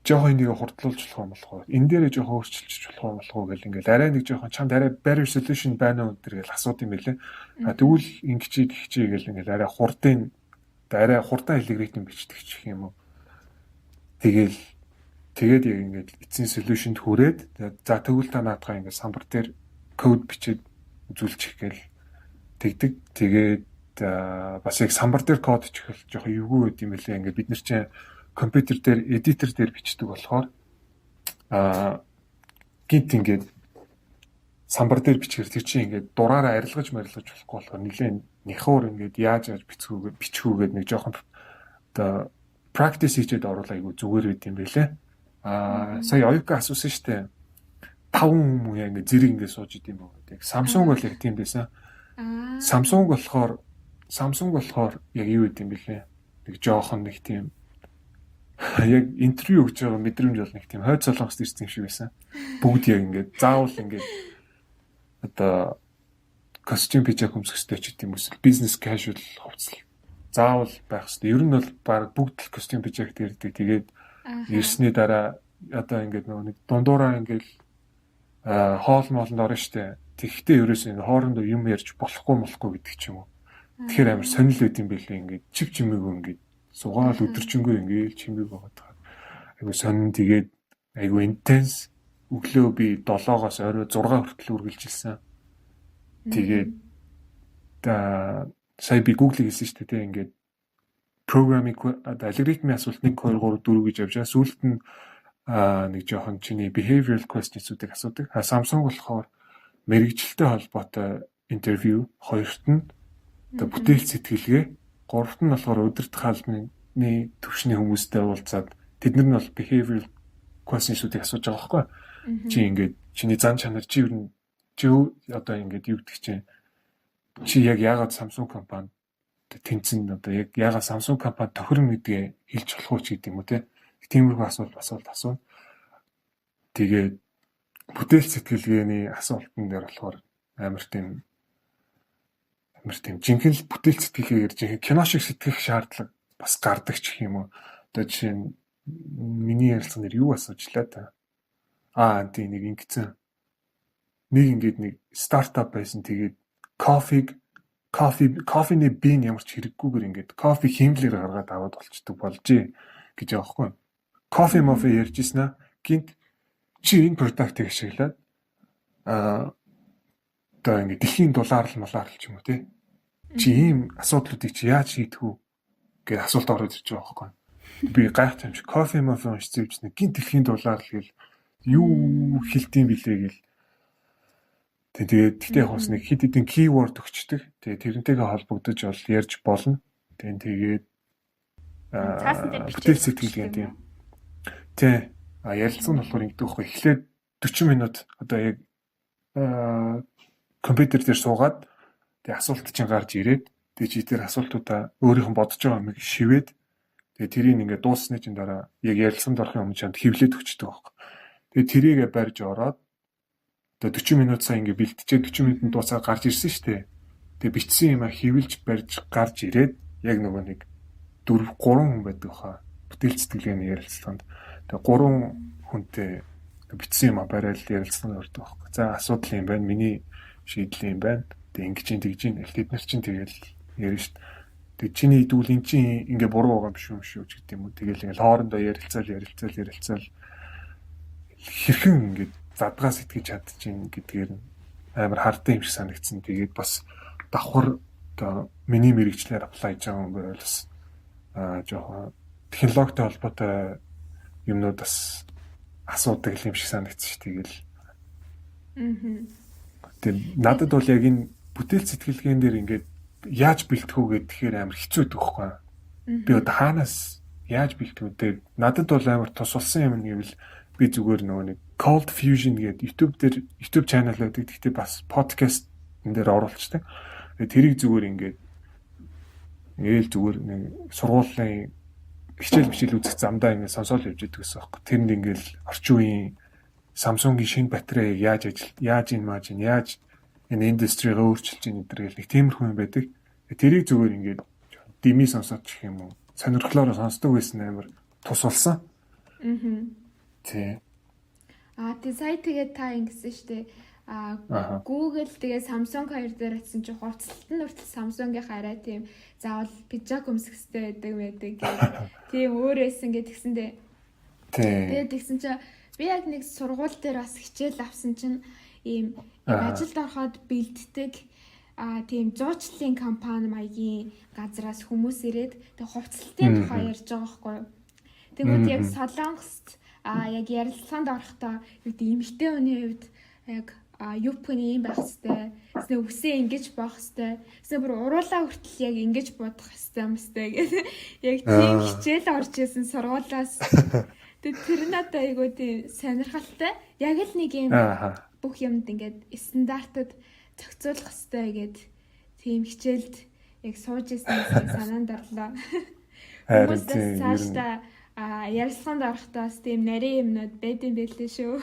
жоохон энийг хурдлуулж болох юм болох уу? Энэ дээрээ жоохон өөрчилж болох юм болох уу гэл ингээл арай нэг жоохон чамд арай better solution байна уу энэ гэл асууд юм байлээ. А тэгвэл ингэчий тэгчий гэл ингээл арай хурдын, арай хурдан алгоритм бичдэг ч гэх юм уу. Тэгэл тэгээд яг ингээд эцсийн solution-д хүрээд за тэгвэл та наадхаа ингээд самбар дээр код бичээд үзүүлчих гээл тэгдэг. Тэгээд бас яг самбар дээр код бичих жоохон эвгүй байд юм билээ. Ингээд бид нар чинь компьютер дээр editor дээр бичдэг болохоор гинт ингээд самбар дээр бичгээр тэр чинь ингээд дураараа арилгаж марилгаж болохгүй болохоор нэлээд нэхуур ингээд яаж яаж бичгүүгээд нэг жоохон одоо practice хийчихэд оруулаа, айгу зүгээр байд юм байлээ. Аа, сая оюука асуусан шүү дээ. Таван хүмүүс яа ингээд зэрэг ингээд сууж идэм юм уу гэдэг. Samsung бол яг тийм байсан. Samsung болохоор яг юу гэдэм бэлээ. Нэг жоохон нэг тийм яг интервью өгч байгаа мэдрэмж бол нэг тийм хойд солонгост ирсэн юм шиг байсан. Бүгд яг ингээд заавал ингээд одоо костюм пижак өмсөх ёстой ч гэдэм эсвэл бизнес casual хувцас заавал байх ёстой. Ер нь бол баг бүгд л костюм пижак дээрдэг. Тэгээд ирсний дараа одоо ингээд нөгөө нэг дундуураа ингээд хоол моолнд орно штэ. Тэгэхдээ ерөөсөө ингээд хоорондоо юм ярьж болохгүй молохгүй гэдэг ч юм уу. Тэгэхээр амар сонирхол байд юм билээ, ингээд чив чимээгүй ингээд суугаал өдөржингөө ингээд чимээг байгаа. Айгу сонин, тэгээд айгу intense. Өглөө би 7-оос орой 6 хүртэл үргэлжилсэн. Тэгээд сая би Google-ийг хэлсэн шүү дээ, тийм, ингээд programming одоо алгоритмын асуулт 1 2 3 4 гэж явж байгаа. Сүүлд нь нэг жоохон чиний behavioral questions-үүдийг асуудаг. А Samsung болохоор мэргэжилтэй холбоотой интервью, хоёрт нь одоо бүтээл сэтгэлгээ, гуравт нь болохоор удирдах албаны түвшний хүмүүстэй уулзаад тэд нар нь бол behavioral questions-үүдийг асууж байгаа байхгүй. Чи ингээд чиний зан чанар, чи ер нь чи одоо ингээд юу гэдэг чинь, чи яг яагаад Samsung компани тэнцэн, одоо яг яагаад Samsung компани тохирно гэдгээ хэлж болох уу ч гэдэг юм уу, те. Тиймэрхүү асуулт асууна. Тэгээд бүтээл сэтгэлгээний асуултан дээр болохоор амар тийм жинхэнэ л бүтээл сэтгэлгээгээр жинхэнэ кино шиг сэтгэх шаардлага бас гардаг ч гэх юм уу. Одоо жишээ нь миний ярилцсан дээр юу асуучлаа та. Аа, тийм, нэг ингэсэн. Нэг ингээд нэг стартап байсан. Тэгээд кофег кофе кофений bean ямар ч хэрэггүйгээр ингээд кофе хиймлээр гаргаад аваад болчдөг болжээ гэж байгаа байхгүй. Кофе мофе ярьж ирсэн аа. Гинт чи энэ product-ыг ашиглаад одоо ингээд дэлхийн дулаарлал малаарлал ч юм уу, те. Чи ийм асуудлуудыг чи яаж шийдэх үү гэж асуулт ороод ирж байгаа байхгүй. Би гайхаж юм чи кофе мофе уншсан юм чинь гинт дэлхийн дулаарлал гэл юу хэлдэм билээ гэл. Тэгээд тэгтээ яг бас нэг хэд хэдэн keyword өгчдөг. Тэгээд тэрнтэйгээ холбогдож бол ярьж болно. Тэгээд цаасан дээр бүтээл сэтгэлгээ, тийм. Тий. А ярилцсан нь болохоор ингэдэг байхгүй. Эхлээд 40 минут одоо яг компьютер дээр суугаад, тэгээ асуулт чинь гарч ирээд, тэгээ чи тэр асуултуудаа өөрийнх нь бодож байгаа юмыг шивээд, тэгээ тэрийг ингээд дууссаны чинь дараа яг ярилцсанд орохын өмнө чамд хэвлээд өгчдөг байхгүй. Тэгээ тэрийгэ барьж ороод одоо 40 минут сая ингээд бэлтжээ, 40 минутанд дуусаа гарч ирсэн шүү дээ. Тэгээ бичсэн юм а хэвлж барьж гарч ирээд яг нөгөө нэг 4 3 хүн байдаг хаа. Бүтээл сэтгэлгээний ярилцлаганд. Тэгээ 3 хүнтэй бичсэн юм а барайл ярилцлаганд ордог байхгүй. За, асуудал юм байна. Миний шийдэл юм байна. Тэгээ ингэж чинь тэгж чинь тэд нар чинь тэгэл ярина шүү дээ. Тэгээ чиний идвэл эн чинь ингээ буруу байгаа юм шүү шүү ч гэдэг юм уу. Тэгэл ингээл хоорондоо ярилцаал, ярилцаал, ярилцаал, хэрхэн ингээд задгаа сэтгэж чадчихээн гэдгээр амар хардсан юм шиг санагдсан. Тэгээд бас давхар одоо миний мэргэжлээр apply хийж байгаа юм бол бас жоохон технологитой холбоотой юмнууд бас асуудаг юм шиг санагдсан ш. Тэгэл Тэгээд надад бол яг энэ бүтээл сэтгэлгээн дээр ингээд яаж бэлтгэв гэхээр амар хэцүү байдаг байхгүй. Би одоо хаанаас яаж бэлтгэв те, надад бол амар тус болсон юм гэвэл би зүгээр нөгөө нэг Cold Fusion гэдэг YouTube дээр YouTube channel байдаг. Гэхдээ бас podcast энэ дээр оруулцдаг. Тэгээд тэрийг зүгээр ингээд ингээл зүгээр нэг сургуулийн хичээл мичээл үзэх замдаа ингээд сонсоол явж идэг гэсэн аахгүй. Тэрэнд ингээл орчин үеийн Samsung-ийн шинэ батарей яаж ажил, яаж энэ мааж, яаж энэ industry-г өөрчилж ийн энэ гэл нэг тиймэрхүү юм байдаг. Тэрийг зүгээр ингээд дими сонсоод ч гэх юм уу, сонирхлоор сонсдог байсан, амар тус болсон. Тий. Аа, тий, сая тэгээд та ингэсэн штэ. А, Google тэгээ Samsung хоёр дээр очисон чи хувцлалт нь хүртэл Samsung-ийн арай тийм заавал пиджак өмсөх хэрэгтэй байдаг байдаг гэх тийм өөр байсан гэх тэгсэндээ. Тэгээд тэгсэн чи би яг нэг сургууль дээр бас хичээл авсан чинь ийм ажилд ороход бэлддэг тийм зуучлалын компани маягийн газраас хүмүүс ирээд тэг хувцлалтын тухай ярьж байгаа байхгүй юу. Тэгвэл яг Солонгост яг ярилцлаганд орохдоо юу гэдэг, эмэгтэй хүний хувьд яг юбка нь ийм байх хэвээр. Тэснэ үсээ ингэж боох хэвээр. Тэснэ бүр уруулаа хүртэл яг ингэж бодох хэвээр юм хэвээр гэх. Яг тийм хичээл орж исэн сургуулаас. Тэгээд тэр надад айгуу тийм сонирхолтой. Яг л нэг юм бүх юмд ингээд стандартад зохицуулах хэвээр гэд тийм хичээлд яг сууж исэн санаанд орлоо. Хүмүүс цаашдаа ярилцлаганд орохдоо бас тийм нарийн юмнууд байд юм байлээ шүү.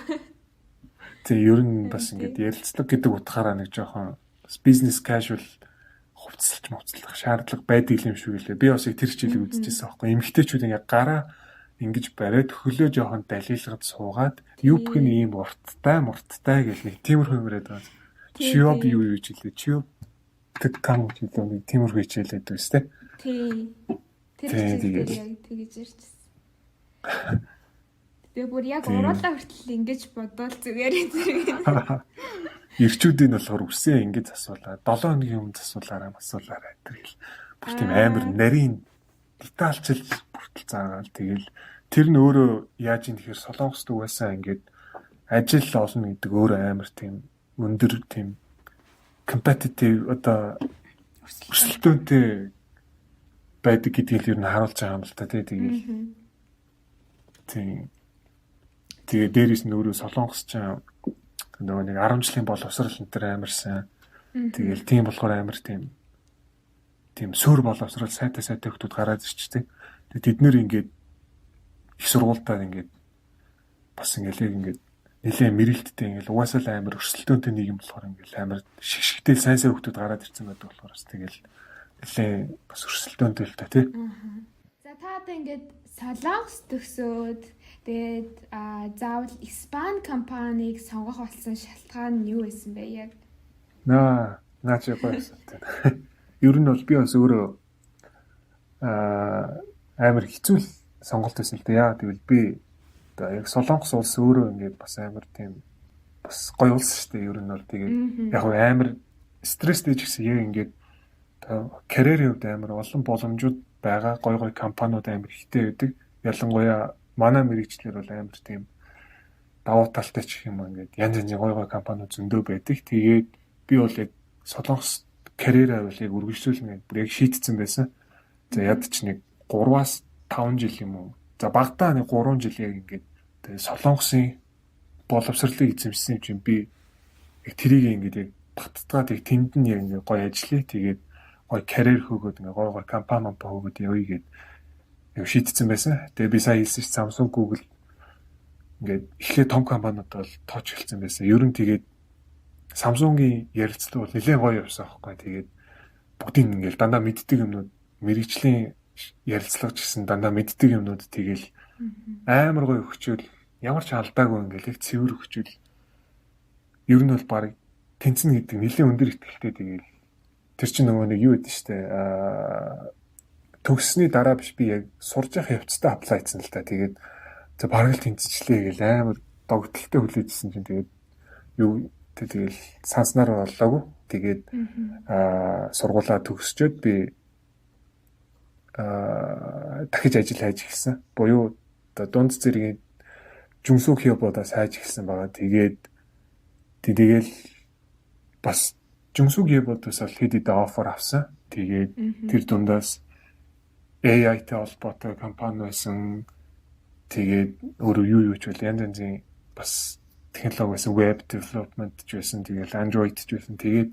Тэг, ер нь бас ингээд ярилцлага гэдэг утгаараа нэг жоохон бас business casual хувцалж мовцлох шаардлага байдаг юм шиг үлээ. Би бас яг тэр хичээлийг үзчихсэн аахгүй. Эмэгтэйчүүд ингээд гараа ингэж бариад, хөлөө жоохон далилгад суугаад, юбка нь ийм урттай мурттай гэл нэг тиймэрхүү юм яриад байгаа. Чиоб юу юу ч хэлээ. Чиоб тэккам гэж хэлээ, нэг тиймэрхүү хичээл байдаг үстэй. Тий. Тэр хичээл дээр яг тэгэж ярьчихсан. Тэгээ бүр яг уруулаа хүртэл ингэж бодвол зүгээр зэрэг. Ирчүүдийн болохоор үсээ ингэж засуулаа. 7 хоногийн өмнө засуулаарай, масуулаарай тэр гэл. Бүр тийм амар нарийн детальчил бүртэл заагаал тэгэл тэр нь өөрөө яаж юм тэгэхээр Солонгост угаасаа ингээд ажил олно гэдэг өөрөө амар тийм өндөр тийм competitive, одоо өрсөлдөөнтэй байдаг гэдгийг л ер нь харуулж байгаа юм л та, тий, тэгэл тийм. Тэгээ дээрээс нь өөрөө Солонгос ч нөгөө нэг 10 жилийн боловсрал энэ төр амар сайн. Тэгэл тийм болохоор амар тийм тийм сөөр боловсрал сайтай сайтай хүмүүс гараад ирчтэй. Тэгээ тэд нэр ингээд их сургуультаа ингээд бас ингээд яг ингээд нэлээ мэрэлттэй, ингээд угаасаа л амар өрсөлдөөнтэй нийгэм болохоор ингээд амар шигшгтэй сайн сайн хүмүүс гараад ирсэн байдаг болохоор бас тэгэл нэлээ бас өрсөлдөөнтэй л та, тий. За, та одоо ингээд Солонгос төгсөөд тэгээд заавал Испани компанийг сонгох болсон шалтгаан нь юу байсан бэ яг? Наа наа чи гоё асуулт. Ер нь бол би бас өөрөө амар хэцүү сонголт байсан л да. Яа гэвэл би одоо яг Солонгос улс өөрөө ингээд бас амар тийм бас гоё улс шүү дээ. Ер нь бол тэгээд яг амар стресстэй ч гэсэн яг ингээд карьерийн хувьд амар олон боломжууд байгаа. Гоё гоё компаниуд амар ихтэй байдаг. Ялангуяа манай мэргэжлэр бол амар тийм давуу талтай ч гэх юм уу, ингээд янз янзын гоё гоё компаниуд зөндөө байдаг. Тэгээд би бол яг Солонгос карьераа бол яг үргэлжлүүлнэ бүр яг шийдсэн байсан. За, яд ч нэг 3-аас 5 жил юм уу. За, багадаа нэг 3 жил яг ингээд тэгээ Солонгосын боловсролыг эзэмшсэн юм чинь би яг тэрийг ингээд яг баттгаад яг тэнд нь яг ингээд гоё ажиллая. Тэгээд гоё карьер хөөгөөд, ингээд гоё гоё компани мампа хөөгөөд явъя гэд яг шийдсэн байсан. Тэгээ би сая хэлсэн чинь Samsung, Google ингээд эхлээд том компаниуд бол тооч эхэлсэн байсан. Ер нь тэгээд Samsung-ийн ярилцлага бол нэлээд гоё явсан аахгүй. Тэгээд бүгдийг ингээд дандаа мэддэг юмнууд, мэргэжлийн ярилцлага ч гэсэн дандаа мэддэг юмнууд, тэгэл амар гоё өгчөөл, ямар ч алдаагүй ингээд яг цэвэр өгчөөл, ер нь бол баг тэнцэнэ гэдэг нэлээд өндөр итгэлтэй. Тэгэл тэр чинь нөгөө нэг юу гэдэг штэ, төгссөний дараа биш, би яг сурж явах явцдаа apply хийсэн л та. Тэгээд за, бараг л тэнцчихлээ гэл амар догтлолтой хүлээжсэн чинь тэгээд юу, тэгэл санснаар боллоогүй. Тэгээд сургуулаа төгсчөөд би дахиж ажил хайж эхэлсэн. Буюу одоо дунд зэргийн 중소기업одоо хайж эхэлсэн байгаа. Тэгээд Тэгэл бас 중소기업에서 хэд хэдэн offer авсан. Тэгээд тэр дундаас AI-тай холбоотой компани байсан. Тэгээд өөрөө юу юу ч байл янз янзын бас технологи байсан, web development ч байсан, тэгэл Android ч байсан. Тэгээд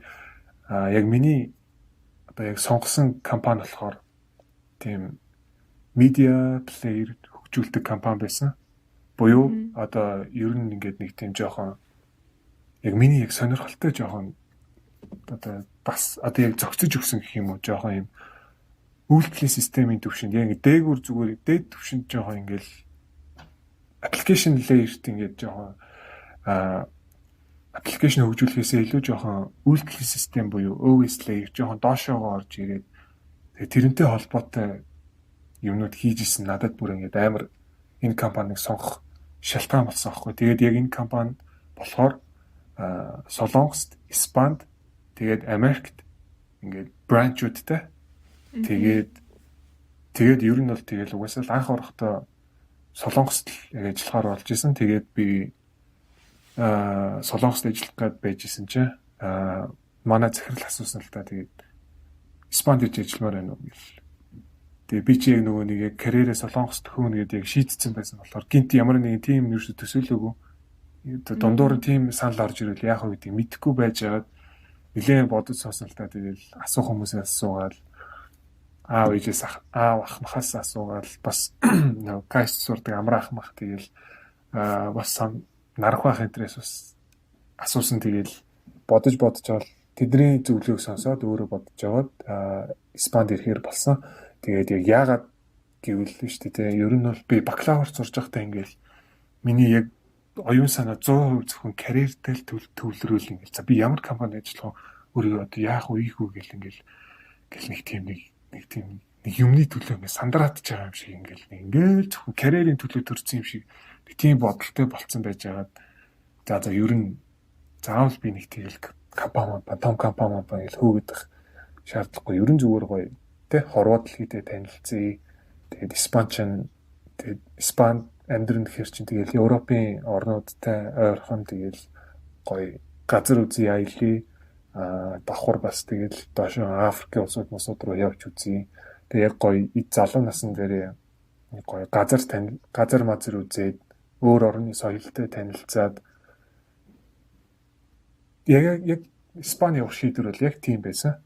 яг миний одоо яг сонгосон компани болохоор тийм media player хөгжүүлдэг компани байсан. Буюу одоо ер нь ингээд нэг тийм жоохон яг миний яг сонирхолтой жоохон одоо бас одоо яг зохицож өгсөн гэх юм уу, жоохон юм үйлдэлийн системийн түвшинд яг ингээд дээгүүр зүгээр дээд түвшинд жоохон ингээд application layer-т ингээд жоохон application хөгжүүлэхээсээ илүү жоохон үйлдэлийн систем буюу OS layer жоохон доошоогоо орж ирээд, тэгээ тэрнтэй холбоотой юмнууд хийж исэн надад бүр ингээд амар энэ компанийг сонгох шалтгаан болсон аахгүй. Тэгээд яг энэ компани болохоор Солонгост, Испанд, тэгээд Америкт ингээд branch уудтай. Тэгээд ер нь бол тэгэл угаасаа л анх орохдоо Солонгост л яг ажиллахаар болж исэн. Тэгээд би Солонгост ажиллах гээд байж исэн чинь манай захирал асуусан л та, тэгээд Испанд ирж ажилламаар байна уу гэл. Тэгээ би чи яг нөгөө нэг яг карьерээ Солонгост хөөнө гэдээ яг шийдсэн байсан болохоор гинт ямар нэгэн тийм юуш төсөөлөөгүй. Дундуур нь тийм санал орж ирвэл яах вэ гэдгийг мэдэхгүй байж байгаад нэлээд бодож суусан л та. Тэгэл асуух хүмүүсээс асуугаал, аав ээжээс, аав ах махаас асуугаал, бас нөгөө кайст сурдаг амраа ах мах, тэгэл бас нарах байх интерес бас асуусан. Тэгэл бодож бодож бол тэдний зөвлөгөөг сонсоод өөрөө бодож яваад Испанд ирэхээр болсон. Тэгээд яг яагаад гэвэл шүү дээ. Ер нь бол би бакалавр сурж байхдаа ингээл миний яг оюун санаа 100% зөвхөн карьертэй л төвлөрөөл ингээл за би ямар компанид ажиллах вэ? Өөрийгөө одоо яах вэ, ийх үү гэл ингээл гэл нэг тийм нэг тийм нэг юмны төлөө ингээд сандраатж байгаа юм шиг ингээл нэг ингээл зөвхөн карьерийн төлөө төрсэн юм шиг нэг тийм бодолтой болцсон байж байгаад за ер нь заавал би нэг тэгэл компани, том компани гэж хөөгдөх шаардлагагүй. Ер нь зүгээр гоё тэ хорвоо дэлхийдээ танилцъя. Тэгээд Испан чинь, тэгээд Испанд амьдрын гэхэр чинь тэгэл Европын орнуудтай ойрхон, тэгэл гоё газар үзье, аялъя. Давхар бас тэгэл доош Африкийн улсууд мусууд руу явж үзье. Тэгээ яг гоё залуу насан дээр гоё газар тань газар мазар үзээд, өөр орны соёлтой танилцаад яг Испани явах шийдвэр бол яг тийм байсан.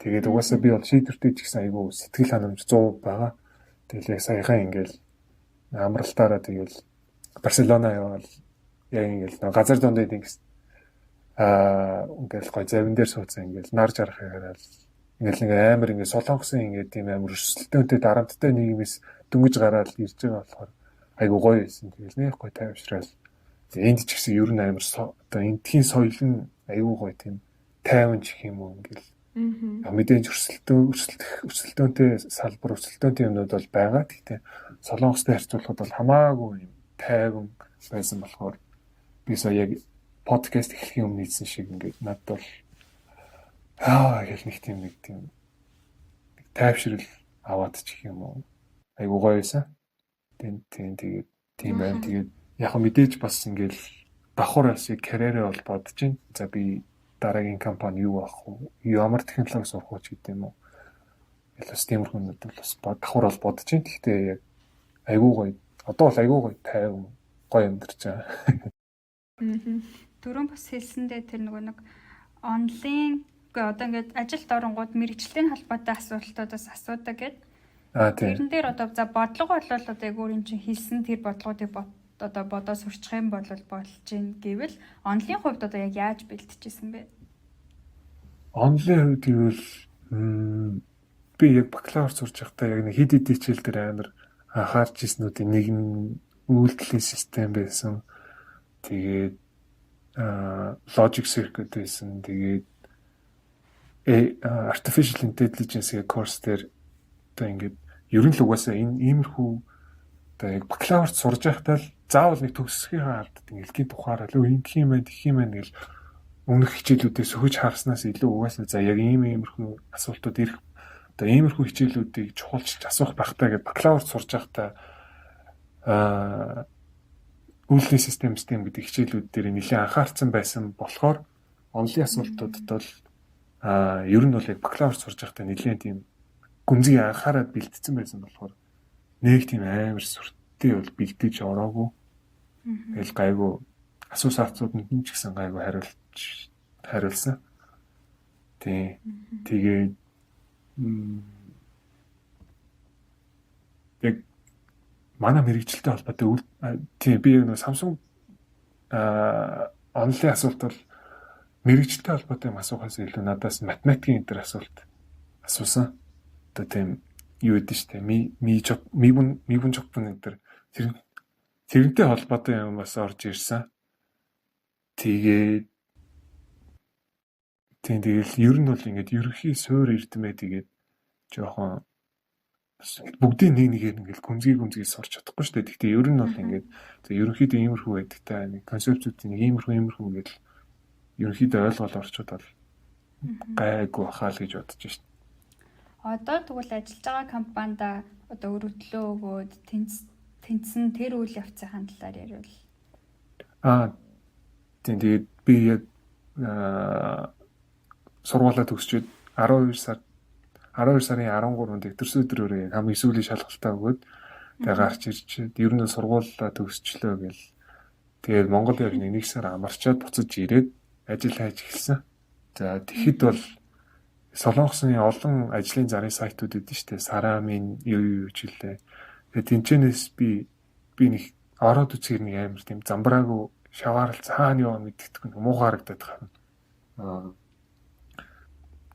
Тэгээд угаасаа би бол шийдвэртэй ч гэсэн айгүй сэтгэл ханамж 100 байгаа. Тэгэл яг саяхан ингээл амралтаараа тэгэл Барселона яваал яг ингээл газар дундад ингэс ингээл гой завин дээр суудсан, ингээл нар жаргахыг хараад ингээл ингээ амар ингээ Солонгосын ингээ тийм амар өрсөлдөөнтэй дарамттай нийгмээс дөнгөж гараад ирж байгаа болохоор айгу гоё байсан. Тэгэл нэх гоё тайвшраал. Энд ч гэсэн ер нь амар одоо эндхийн соёл нь айгу гоё тийм тайван ч гэх юм уу ингээл. Мэдээж өрсөлдөөн өрсөлдөх өрсөлдөөнтэй салбар, өрсөлдөөнтэй юмнууд бол байгаа. Гэхдээ Солонгостой харьцуулахад бол хамаагүй юм тайван байсан болохоор би сая яг подкаст эхлэхийн өмнө хэлсэн шиг ингээд надад бол гэл нэг тийм нэг тайвшрал аваад ч гэх юм уу. Айгу гоё байсан. Тийм, тэгээд тийм байна. Тэгээд яг мэдээж бас ингээл давхар бас карьерээ бол бодож байна. За би дараагийн компани юу авах вэ? Ямар технологи сурах вэ ч гэдэг юм уу. Бас тиймэрхүү юмнууд бол бас давхар бол бодож байна. Гэхдээ яг айгуу гоё. Одоо бол айгуу гоё тайван гоё амьдарч байгаа. Дөрөв бас хэлсэндээ тэр нөгөө нэг онлайн үгүй одоо ингээд ажилд оронгууд мэргэжилтэй холбоотой асуултуудаас асуудаг гэд. Аа тийм. Тэрэн дээр одоо за бодлого болвол одоо яг өөр юм чинь хэлсэн тэр бодлогоодыг одоо бодоо сурчих юм бол болж гин гэвэл онлын хувьд одоо яг яаж бэлтжижсэн бэ? Онлын хувьд гэвэл би яг бакалавр сурч байхдаа яг нэг хэд хэд хичээл дээр амар анхаарч ирснүүдийн нэг нь үйлдэлийн систем байсан. Тэгээд logic circuit байсан. Тэгээд artificial intelligence гэх курс дээр одоо ингээд ер нь л угаасаа энэ иймэрхүү одоо яг бакалаврт сурж байхдаа л заавал нэг төгсөхийнхээ алдад ингээд гинт ухаарал өө ингэх юм байна, тэгэх юм байна гэл өмнөх хичээлүүдээ сөхөж харснаас илүү угаасаа за яг ийм иймэрхүү асуултууд ирэх, одоо иймэрхүү хичээлүүдийг чухалчилж асуух байх таа гэд бакалаврт сурж байхдаа Үйлдлийн систем гэдэг хичээлүүд дээр нэлээд анхаарсан байсан болохоор онлын асуултуудад бол ер нь бол яг бакалавр сурж байхдаа нэлээд тийм гүнзгий анхаарад бэлтгэсэн байсан болохоор нэг тийм амар сүртэй бол бэлдэж ороогүй. Тэгэл гайгүй асуусан асуултууд нь ч гэсэн гайгүй хариулсан. Тий. Тэгээд яг манай мэргэжилтэй холбоотой тийм би нэг Samsung онлын асуулт бол мэргэжилтэй холбоотой юм асуухаас илүү надаас математикийн энэ төр асуулт асуусан. Одоо тийм юу гэдэг нь штэ ми ми мибүн мибүн жоппун энэ төр тэрнтэй холбоотой юм бас орж ирсэн. Тэгээд тийм тэгэл ер нь бол ингээд ерөнхий суур эрдмээ тэгээд жоохон бүгдийг нэг нэгээр ингээд гүнзгий сурч чадахгүй шүү дээ. Гэхдээ ер нь бол ингээд за ерөнхийдөө иймэрхүү байдаг та нэг концепцүүдийн нэг иймэрхүү гэдэл ерөнхийдөө ойлгол орчууд бол гайгүй бахаа л гэж бодож шин. Одоо тэгвэл ажиллаж байгаа компанида одоо өргөдлөө өгөөд тэнцсэн тэр үйл явцын талаар яриул. Тийм тэгээд би яг сургуулаа төгсчөөд 12 сарын 13-нд төрсөн өдрөөрөө яг хамгийн сүүлийн шалгалтаа өгөөд тэгээ гарч ирж ер нь сургуулаа төгсчлөө гэл тэгээд Монгол явж нэг сар амарчаад буцаж ирээд ажил хайж эхэлсэн. За тэгэхэд бол Солонгосын олон ажлын зарын сайтууд өгдөн штэ. Сарамын юу ч хэлээ. Тэгээд тэнчэнээс би нэг ороод үзэхэр нэг амар тийм замбраагүй шаваарал цаана юу мэддэхгүй муухай харагдаад байгаа юм.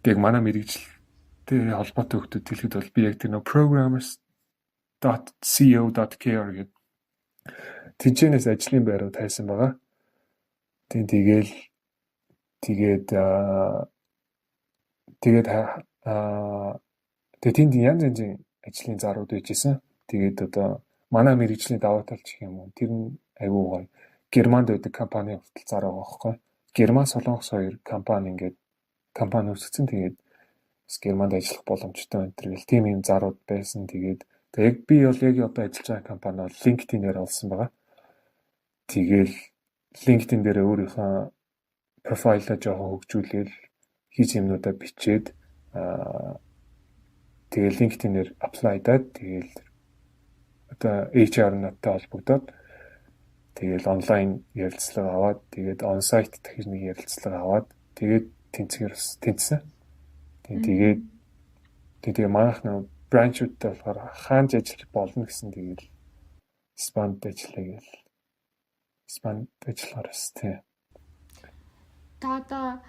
Тэгээд манай мэргэжилтэй холбоотой хүмүүс хэлэхэд бол би яг тэр нөө programmers.co.kr гэдэг тэнчэнээс ажлын байруу тайсан байгаа. Тийм тэгээд тэнд янз янзын ажлын зарууд байжсэн. Тэгээд одоо манай мэргэжлийн давуу тал гэх юм уу тэр нь айгүй гоё. Германд байдаг компани хүртэл зар байгаа байхгүй. Герман Солонгос хоёр компани ингээд компани үүсгэсэн. Тэгээд бас Германд ажиллах боломжтой энэ төр гэл тийм юм зарууд байсан. Тэгээд яг би бол яг одоо ажиллаж байгаа компани бол LinkedIn-ээр олсон байгаа. Тэгээл LinkedIn дээр өөрийнхөө профайлаа жоохон хөгжүүлээл хийж юмнуудаа бичээд тэгэл LinkedIn-ээр apply-даад тэгэл одоо HR надтай холбогдоод тэгэл онлайн ярилцлага аваад тэгээд on-site дахиж нэг ярилцлага аваад тэгээд тэнцгээр бас тэнцсэн. Тэгээд тэгээ манайх нэг бранчуудтай болохоор хаанч ажиллах болно гэсэн тэгэл Испанд ажиллая гэл Испанд ажиллахаар бас тийм. Та одоо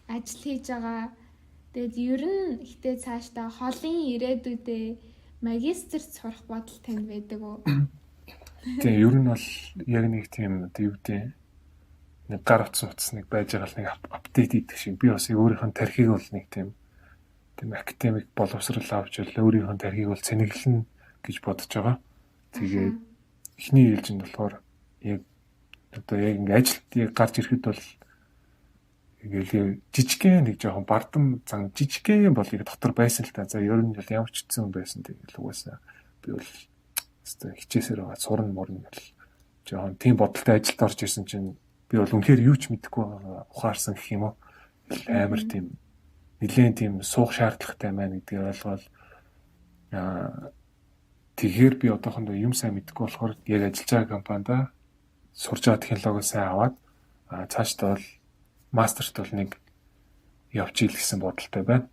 ажил хийж байгаа. Тэгээд ер нь гэтээ цаашдаа холын ирээдүйдээ магистерт сурах бодол танд байдаг уу? Тийм, ер нь бол яг нэг тийм одоо юу гэдэг нэг гар утас нэг байж байгаа л нэг апдейт хийдэг шиг би бас өөрийнх нь тархийг бол нэг тийм академик боловсрол авч бол өөрийнх нь тархийг бол цэнэглэнэ гэж бодож байгаа. Тэгээд эхний ээлжинд болохоор яг одоо яг ингээ ажилд яг гарч ирэхэд бол ингээл жижигхэн нэг жоохон бардам зан жижигхэн бол яг дотор байсан л та. За ер нь бол ямар ч хэцүү юм байсан тэгэл угаасаа би бол өстой хичээсээр байгаа сурна морно гэл жоохон тийм бодолтой ажилд орж ирсэн чинь би бол үнэхээр юу ч мэдэхгүй байгаа ухаарсан гэх юм уу. Амар тийм нэлээд тийм суух шаардлагатай байна гэдгийг ойлгоод тэгэхээр би одоохондоо юм сайн мэдэхгүй болохоор яг ажиллаж байгаа компанида сурж байгаа технологи сайн аваад цаашдаа бол мастерт бол нэг явчих ил гэсэн бодолтой байна.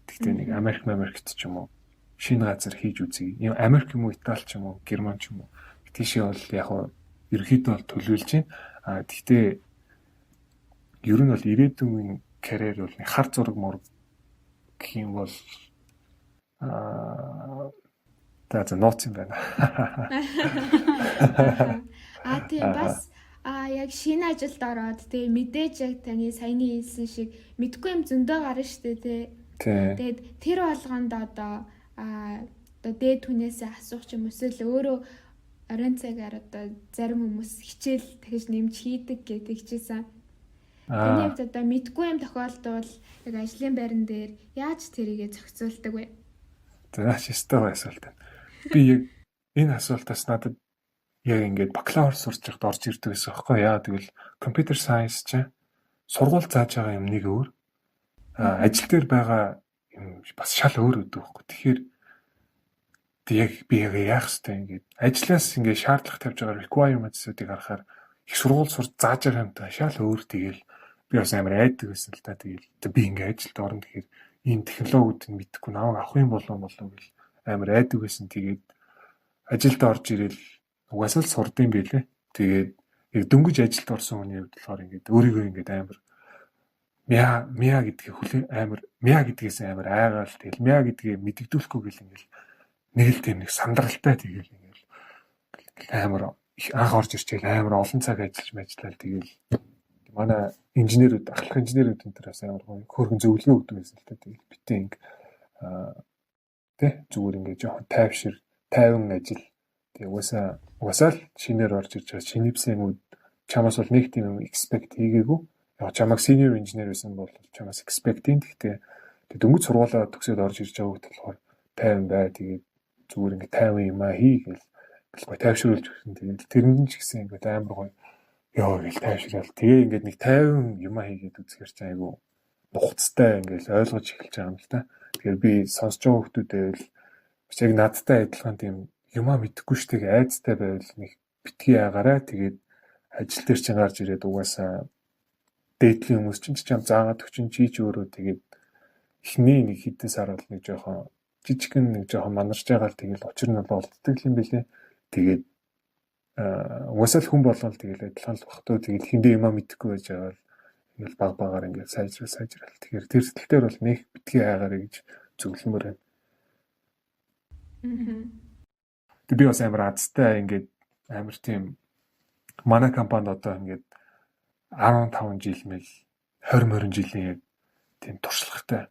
Гэхдээ нэг Америкт ч юм уу шинэ газар хийж үзье. Америк юм уу, Итали ч юм уу, Герман ч юм уу. Тийшээ бол яг нь ерөнхийдөө бол төлөвлөж байна. Гэхдээ ер нь бол ирээдүйн карьер бол нэг хар зураг мураг гэх юм бол за нууц юм байна. Тийм бас яг шинэ ажилд ороод тэгээ мэдээж яг таны саяны хэлсэн шиг мэдгүй юм зөндөө гарна штэ тий. Тэгээд тэр болгонд одоо одоо дээд хүнээсээ асуух ч юм эсвэл өөрөө оройн цагаар одоо зарим хүмүүс хичээл дахиж нэмж хийдэг гэдэг хичээсэн. Таны хувьд одоо мэдгүй юм тохиолдвол яг ажлын байран дээр яаж тэрийгэ зохицуулдаг вэ? За наач ёстой асуулт байна. Би яг энэ асуултаас надад яг ингээд бакалавр сурч байхад орж ирдэг байсан байхгүй яа. Тэгвэл computer science чинь сургууль зааж байгаа юм нэг өөр. Ажил дээр байгаа юм бас шал өөр өгдөг байхгүй. Тэгэхээр тэг яг би яг яах хэвтэй ингээд ажлаас ингээд шаардлага тавьж байгаа requirements-уудыг харахаар их сургууль сурч зааж байгаа юмтай шал өөр. Тэгэл би бас амар айдаг байсан л та. Тэгэл би ингээд ажилд орно гэхээр ийм технологиуд нь мэдэхгүй намайг авах юм болов болов гэл амар айдаг байсан. Тэгээд ажилд орж ирэл угаасаа л сурдсан байлээ. Тэгээд яг дөнгөж ажилд орсон хүний хувьд болохоор ингээд өөрийгөө ингээд амар мяа мяа гэдгийг хүлээ амар мяа гэдгээс амар айгаал тэгэл мяа гэдгээ мэдэгдүүлэхгүй гэл ингээд нэг л тийм нэг сандралтай тэгэл ингээд амар их анх орж ирчихэл амар олон цаг ажиллаж ажиллаад тэгэл манай инженерүүд ахлах инженерүүд энэ төр бас амар гоё хөөрхөн зөвлөгөө өгдөг байсан л та. Тэгэл битээ инг тэ зүгээр ингээд жоохон тайвшир тайван ажил. Тэгээ угаасаа л шинээр орж ирж байгаа шинэвсэн юмуд чамаас бол нэг тийм юм expect хийгээгүй. Яг чамайг senior engineer байсан бол чамаас expect хийн. Гэхдээ тэг дөнгөж сургуулаа төгсөөд орж ирж байгаа хүүхд болохоор тайван бай. Тэгээд зүгээр ингээд тайван юм а хий гэл гой тайвшруулж өгсөн. Тэгээд тэрэнд нь ч гэсэн ингээд амар гоё ёо гэл тайвшраал. Тэгээ ингээд нэг тайван юм а хийгээд үзэхэр чинь айгу нухацтай ингээд ойлгож эхэлж байгаа юм л та. Тэгэхээр би сонсож байгаа хүүхдүүдэд байвал бас яг надтай адилхан тийм юмаа мэдэхгүй штеп айцтай байвал нэг битгий аагаарай. Тэгээд ажил дээр чинь гарч ирээд угаасаа дээдлийн хүмүүс чинь чам заагаад өгчин чи ч өөрөө тэгээд эхний нэг хэдэн сар бол нэг жоохон жижигхэн нэг жоохон манарч байгаа л тэгэл учир нь бол олддог юм билээ. Тэгээд угаасаа л хүн болгон л тэгэл адилхан л бах туу. Тэгэл хиндэ юмаа мэдэхгүй байж байгаа л ингээл баг багаар ингээд сайжрал сайжрал. Тэгэхээр тэр тал дээр бол нэг битгий айгаарэ гэж зөвлөмөр байна. Тэг би бас амар азтай ингээд амар тийм манай компанид одоо ингээд 15 жил мэл 20 20 жилийн яг тийм туршлагатай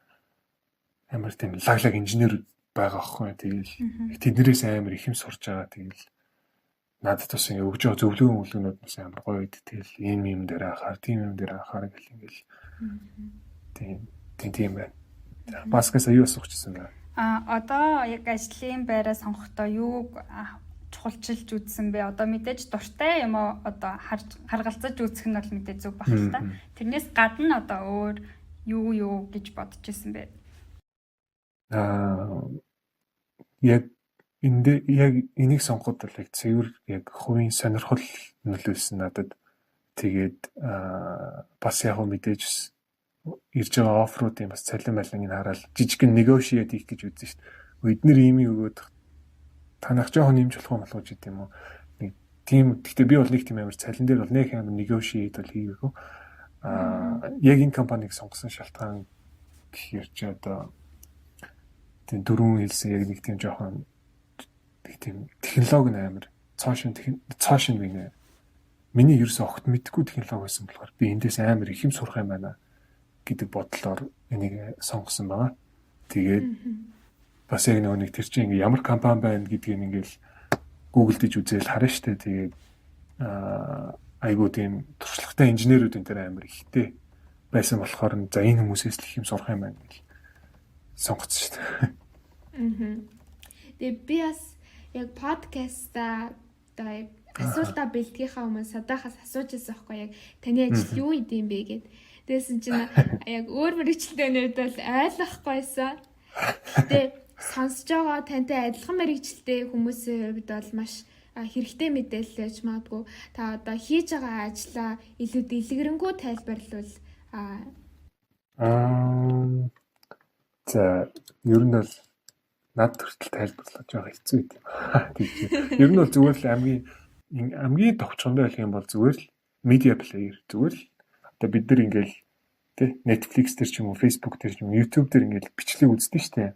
амар тийм лаг инженерүүд байгаа аахгүй. Тэгэл тэднэрээс амар их юм сурж байгаа. Тэгэл надад бас ингээ өгж байгаа зөвлөгөө мөлгөнүүд бас амар гоё байд. Тэгэл ийм юм дээр анхаар, тийм юм дээр анхаар гэл ингээл тийм тийм тийм байна. Баскасаа юу асуух гэсэн бэ? Одоо яг ажлын байраа сонгохдоо юуг чухалчилж үзсэн бэ? Одоо мэдээж дуртай юм уу одоо харж харгалзаж үзэх нь бол мэдээж зүг баг л та. Тэрнээс гадна одоо өөр юу юу гэж бодож исэн бэ? Яг энд яг энийг сонгоход бол яг цэвэр яг хувийн сонирхол нөлөөлсөн надад. Тэгээд бас яг мэдээж ирж байгаа оффруудын бас цалин малиныг хараад жижигхэн negotiate хийх гэж үзсэн шүү дээ. Эднэр ийм өгөөд танах жоохон нэмж болох юм болов уу гэдэг юм уу. Нэг тийм гэхдээ би бол нэг тийм амар цалин дээр бол нэг амар negotiate бол хийгээгүй. Яг энэ компанийг сонгосон шалтгаан гэхээр чи одоо тийм дөрвөн хэлсэн яг нэг тийм жоохон нэг тийм технологи нь амар цоошин цоошин гинэ. Миний ерөөсөө огт мэдгүй технологи байсан болохоор би эндээс амар их юм сурах юм байна гэдэг бодлоор энийг сонгосон байгаа. Тэгээд бас яг нөгөө нэг тэр чинь ингээ ямар компани байна гэдгийг ингээл Google дэж үзээл харна штэ. Тэгээд айгуу тийм туршлагатай инженерүүд энэ тэр амар ихтэй байсан болохоор за энэ хүмүүсээс л их юм сурах юм байна гэж сонгоцсон штэ. Тэгээ би бас яг подкастаа одоо асуултаа бэлтгэхээ өмнө садаахаас асууж байсан байхгүй яг таны ажил юу идэм бэ гэд. Тэгсэн чинь яг өөр мэрэгчлээ нэрд бол ойлгохгүйсэн. Гэтэ сонсож байгаа тантай адилхан мэрэгчлээ хүмүүсийн хувьд бол маш хэрэгтэй мэдээлэл байж магадгүй. Та одоо хийж байгаа ажлаа илүү дэлгэрэнгүй тайлбарлавал за ер нь бол над хүртэл тайлбарлаж байгаа хэцүү юм. Тийм. Ер нь бол зүгээр л хамгийн товчхондоо хэлэх юм бол зүгээр л media player зүгээр л одоо бид нар ингээл тий Netflix дээр ч юм уу Facebook дээр ч юм уу YouTube дээр ингээл бичлэг үздэг шүү дээ.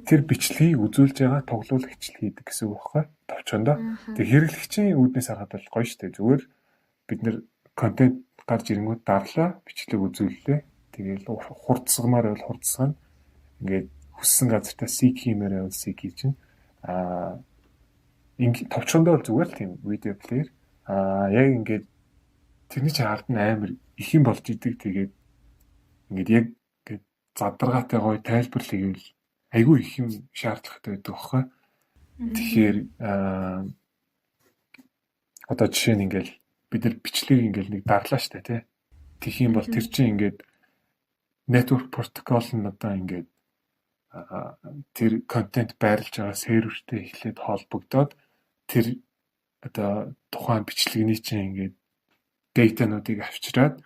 Тэр бичлэгийг үзүүлж байгаа тоглуулагч л хийдэг гэсэн үг байхгүй товчхондоо. Тэр хэрэглэгчийн үүднээс харахад бол гоё шүү дээ. Зүгээр бид нэр контент гарч ирэнгүүт дарлаа, бичлэг үзүүллээ. Тэгээл хурдсгамаар байвал хурдсгана. Ингээд хүссэн газартаа seek хиймээр байвал seek хийж чинь. Ингээ товчхондоо бол зүгээр л тийм видео плеер. Яг ингээд тэрний чинь ард нь амар их юм болж идэг. Тэгээд ингээд яг ингээд задаргаатай гоё тайлбарлая гэвэл айгүй их юм шаардлагатай байдаг байхгүй. Тэгэхээр Одоо жишээ нь ингээл бид нар бичлэг ингээл нэг дарлаа штэ тий. Тэгэх юм бол тэр чинь ингээд network protocol нь одоо ингээд тэр контент байрлаж байгаа сервертэй эхлээд холбогдоод, тэр одоо тухайн бичлэгний чинь ингээд data нуудыг авчираад,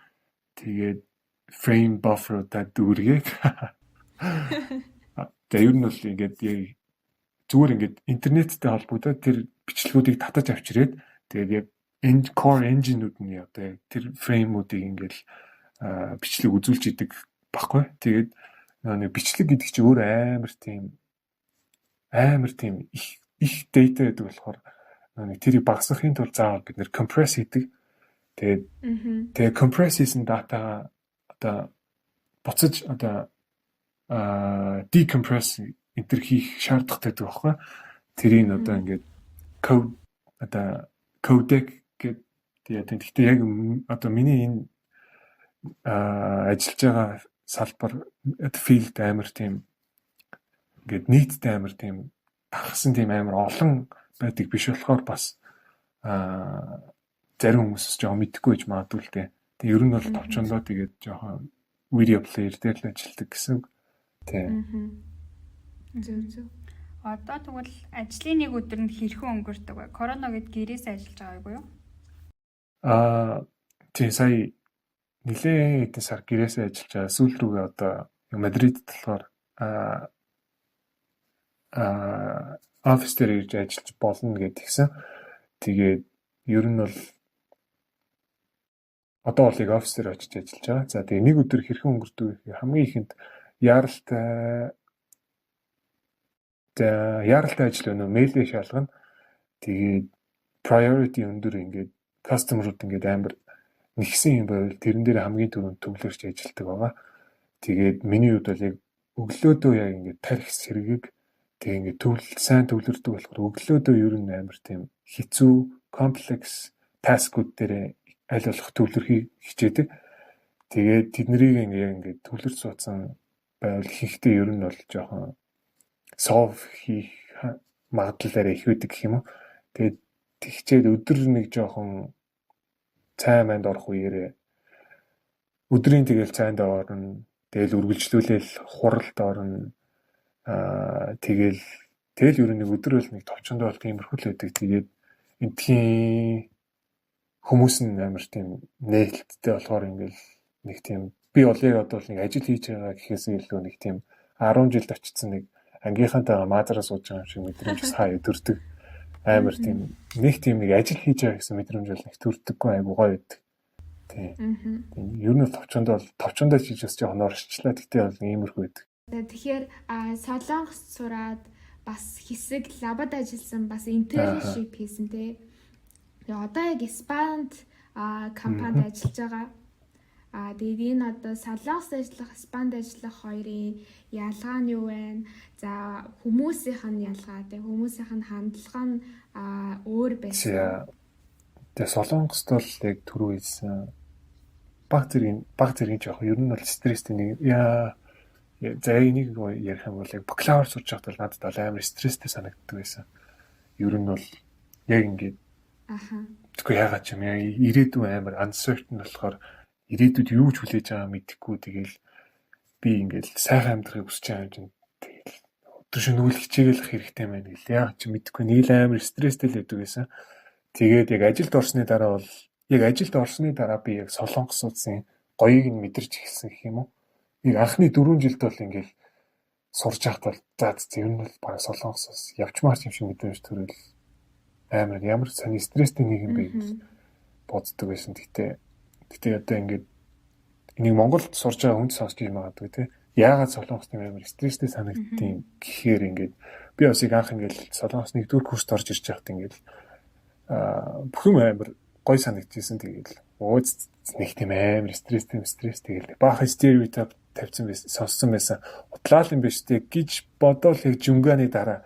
тэгээд frame buffer-уудаа дүүргээд, тэгээ ер нь бол ингээд яг зүгээр ингээд интернеттэй холбогдоод, тэр бичлэгүүдийг татаж авчирээд, тэгээд яг энэ core engine-үүд нь одоо яг тэр frame үүдийг ингээд бичлэг үзүүлж идэг баггүй. Тэгээд нэг бичлэг гэдэг чинь өөр амар тийм их их data гэдэг болохоор нэг тэрийг багасгахын тулд заавал бид нэр compress хийдэг. Тэгээд compress хийсэн data гаа одоо буцаж одоо decompress энэ хийх шаардлагатай байдаг байхгүй. Тэрийг одоо ингээд код одоо codec гэдэг. Тэгээд гэхдээ яг одоо миний энэ ажиллаж байгаа салбар, field амар тийм ингээд нийтдээ амар тийм тархсан, тийм амар олон байдаг биш болохоор бас зарим хүмүүс жоохон мэдэхгүй байж магадгүй л дээ. Тэгээ ер нь бол товчондоо тэгээд жоохон video player дээр л ажилладаг гэсэн үг. Тийм. Зөв, зөв. Одоо тэгвэл ажлын нэг өдөр нь хэрхэн өнгөрдөг вэ? Корона гээд гэрээс ажиллаж байгаагүй юу? Тийм, сая нэлээд хэдэн сар гэрээсээ ажиллаж байгаа. Сүүл рүүгээ одоо Мадридд болохоор офис дээр ирж ажиллаж болно гэдгийгсэн. Тэгээд ер нь бол одоо бол яг офис дээр очиж ажиллаж байгаа. За, тэгээ нэг өдөр хэрхэн өнгөрдөг вэ гэхээр хамгийн ихэнд яаралтай, за, яаралтай ажил өнөө mail ээ шалгана. Тэгээд priority өндөр, ингээд customer ууд ингээд амар нэгсэн юм байвал тэрэн дээр хамгийн түрүүнд төвлөрч ажилладаг байгаа. Тэгээд миний хувьд бол яг өглөөдөө яг ингээд тархи сэргэг, тэг ингээд төвл сайн төвлөрдөг болохоор өглөөдөө ер нь амар тийм хэцүү complex task ууд дээр аль болох төвлөрөхийг хичээдэг. Тэгээд тэднийг ингээд ингээд төвлөрч суудсан байвал ихэнхдээ ер нь бол жоохон solve хийх магадлал арай их байдаг гэх юм уу. Тэгээд тэгчээд өдөр нэг жоохон цай манд орох үеэрээ өдрийн тэгэл цайнд орно. Тэгэл үргэлжлүүлээл хуралд орно. Тэгэл ер нь нэг өдөр бол нэг товчондоо бол тиймэрхүү л байдаг. Тэгээд эндхийн хүмүүс нь амар тийм нээлттэй болохоор ингээл нэг тийм би бол яг одоо нэг ажил хийж байгаа гэхээс илүү нэг тийм 10 жилд очсон нэг ангийнхантайгаа маазараа сууж байгаа юм шиг мэдрэмж хаа төрдөг. Амар тийм нэг тийм нэг ажил хийж байгаа гэсэн мэдрэмж бол нэг төрдөггүй, айгу гоё байдаг. Тийм. Ер нь товчондоо хийж бас жоохон оршчлаа. Тэгтээ бол иймэрхүү байдаг. Тэгэхээр Солонгост сураад, бас хэсэг лабад ажилласан, бас internship хийсэн тий. Тэгээ одоо яг Испанд компанид ажиллаж байгаа. Тэгээд энэ одоо Солонгост ажиллах, Испанд ажиллах хоёрын ялгаа нь юу вэ? За, хүмүүсийнх нь ялгаа тий, хүмүүсийнх нь хандлага нь өөр байсан. Тэгээ Солонгост бол яг түрүү хэлсэн баг зэргийн жоох ер нь бол стресстэй нэг яа. За, энийг ярих юм бол яг бакалавр сурч байхад бол надад бол амар стресстэй санагддаг байсан. Ер нь бол яг ингээд Тэгэхгүй яагаад ч юм, яг ирээдүйн амар uncertain болохоор ирээдүйд юу ч хүлээж байгаа мэдэхгүй, тэгэл би ингээл сайхан амьдрахыг хүсэж байгаа юм чинь тэгэл өдөр шөнөгүй хичээгэлэх хэрэгтэй байна гэл, яагаад ч мэдэхгүй нэг л амар стресстэй л байдаг байсан. Тэгээд яг ажилд орсны дараа бол яг ажилд орсны дараа би яг Солонгос улсын гоёыг нь мэдэрч эхэлсэн гэх юм уу. Яг анхны 4 жилд бол ингээл сурж байхад бол за, ер нь бол бараг Солонгосоос явчмаар юм шиг мэдрэмж төрөл, амар ямар сони стресстэй нэг юм бэ гэж боддог байсан. Гэтэ одоо ингээд энийг Монголд сурж байгаа хүнд сонсч юм магадгүй те. Яагаад Солонгос юм амар стресстэй санагддیں гэхээр ингээд би бас яг анх ингээд Солонгос нэгдүгээр курст орж ирж байхад ингээд бүх юм амар гой санагдчихсэн. Тэгээд ууз нэг тийм амар стресстэй стресс, тэгэл баахан стереотип тавьсан байсан, сонссон байсан. Удлаал юм биш үү гэж бодоол яг жунгааны дараа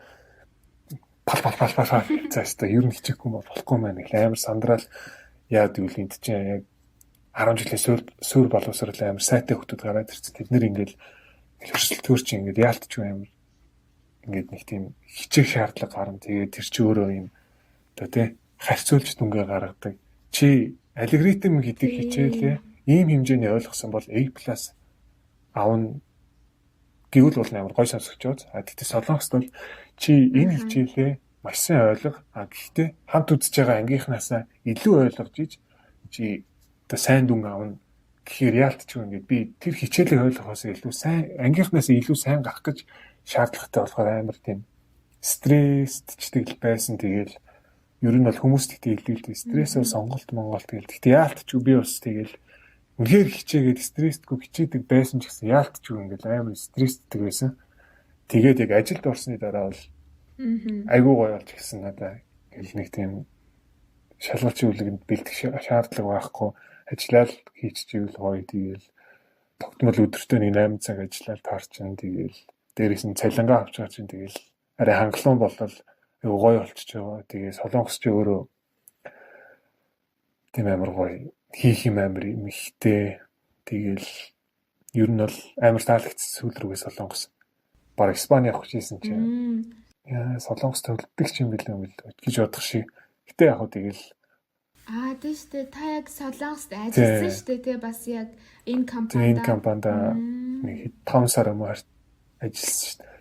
пал пал пал пал, за өстой ер нь хичээхгүй болохгүй маань гэл амар сандраал. Яа гэвэл энд чинь яг 10 жилийн суурь боловсрол амар сайтай хүмүүс гараад ирсэн. Тэд нэр ингээл өрсөлдөөр чи ингээд яалтчгүй амар ингээд нэг тийм хичээх шаардлага гарна. Тэгээд тэр чи өөрөө юм одоо тий Харьцуулж дүнгээ гаргадаг. Чи алгоритм гэдэг хичээлээ ийм хэмжээний ойлгосон бол A+ авна гэвэл бол амар гой сонсогч. А тэгтээ Солонгост бол чи энэ хичээлээ маш сайн ойлго. А гэхдээ хамт үзэж байгаа ангийнхнаасаа илүү ойлгож иж чи одоо сайн дүн авна гэхээр яалтчгүй ингээд би тэр хичээлээ ойлгохоос илүү сайн ангийнхнаас илүү сайн гарах гэж шаардлагатай болохоор амар тийм стрессчдэг л байсан. Тэгэл ер нь бол хүмүүс тэгтээ хэлдэг л стрессээр сонголт монголт гэл. Тэгтээ яалтчгүй би бас тэгэл үнэхээр хичээгээд стрессгүй хичээдэг байсан ч гэсэн яалтчгүй ингээд амар стресстэй байсан. Тэгээд яг ажилд орсны дараа бол айгүй гоё болж гисэн надаа. Ингээл нэг тийм шалгалт үлгэнд бэлдэх шаардлага байхгүй, ажиллаад хийчихвэл гоё, тэгэл тогтмол өдөртөө нэг 8 цаг ажиллаад таарчин, тэгэл дээрээс нь цалингаа авч байгаа чинь тэгэл арай хангалуун болол айгүй гоё болчихж байгаа. Тэгээ Солонгос ч өөрөө тийм амар гоё хийх юм амар юм ихтэй. Тэгэл ер нь бол амар таалагдсан сүүл рүүгээ Солонгос. Бараг Испани явах гэжсэн чинь яа Солонгос төвлөдөг ч юм бэлээ юм бэл гэж бодох шиг. Гэтэ яг хөө тэгэл Аа, тийм шүү дээ. Та яг Солонгост ажилласан шүү дээ. Тэ бас яг энэ компанид. Энэ компанид нэг 5 сар юм уу ажилласан шүү дээ.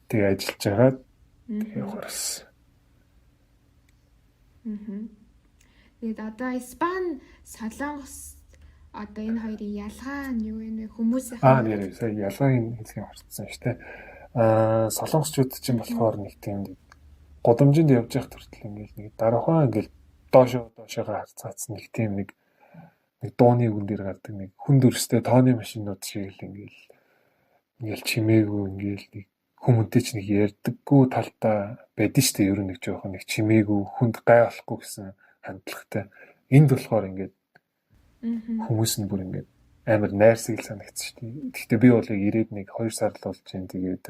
Тэгээ ажиллаж байгаад тэгээ явахаас. Тэгээд одоо Испани, Солонгос одоо энэ хоёрын ялгаа нь юу вэ? Хүмүүсийн Аа, нэр сая ялгааг хэлэх юм харцсан шүү дээ. Аа, солонгосчууд чинь болохоор нэг тийм гудамжинд явж явах төртөл ингээл нэг дараахан ингээл доошоо доошоогоо харцаацсан нэг тийм нэг дууны үгэн дээр гардаг нэг хүн дүрстэй тооны машинууд шиг л ингээл ингээл чимээгүй ингээл нэг хүмүүнтэй ч нэг ярьдаггүй талдаа байдэн штэ, ер нь нэг жоохон нэг чимээгүй хүнд гай болохгүй гэсэн хандлагатай. Энд болохоор ингээд хүмүүс нь бүр ингээд амар найрсаг л санагдсан шүү дээ. Гэхдээ би бол яг ирээд нэг 2 сар л болж байна. Тэгээд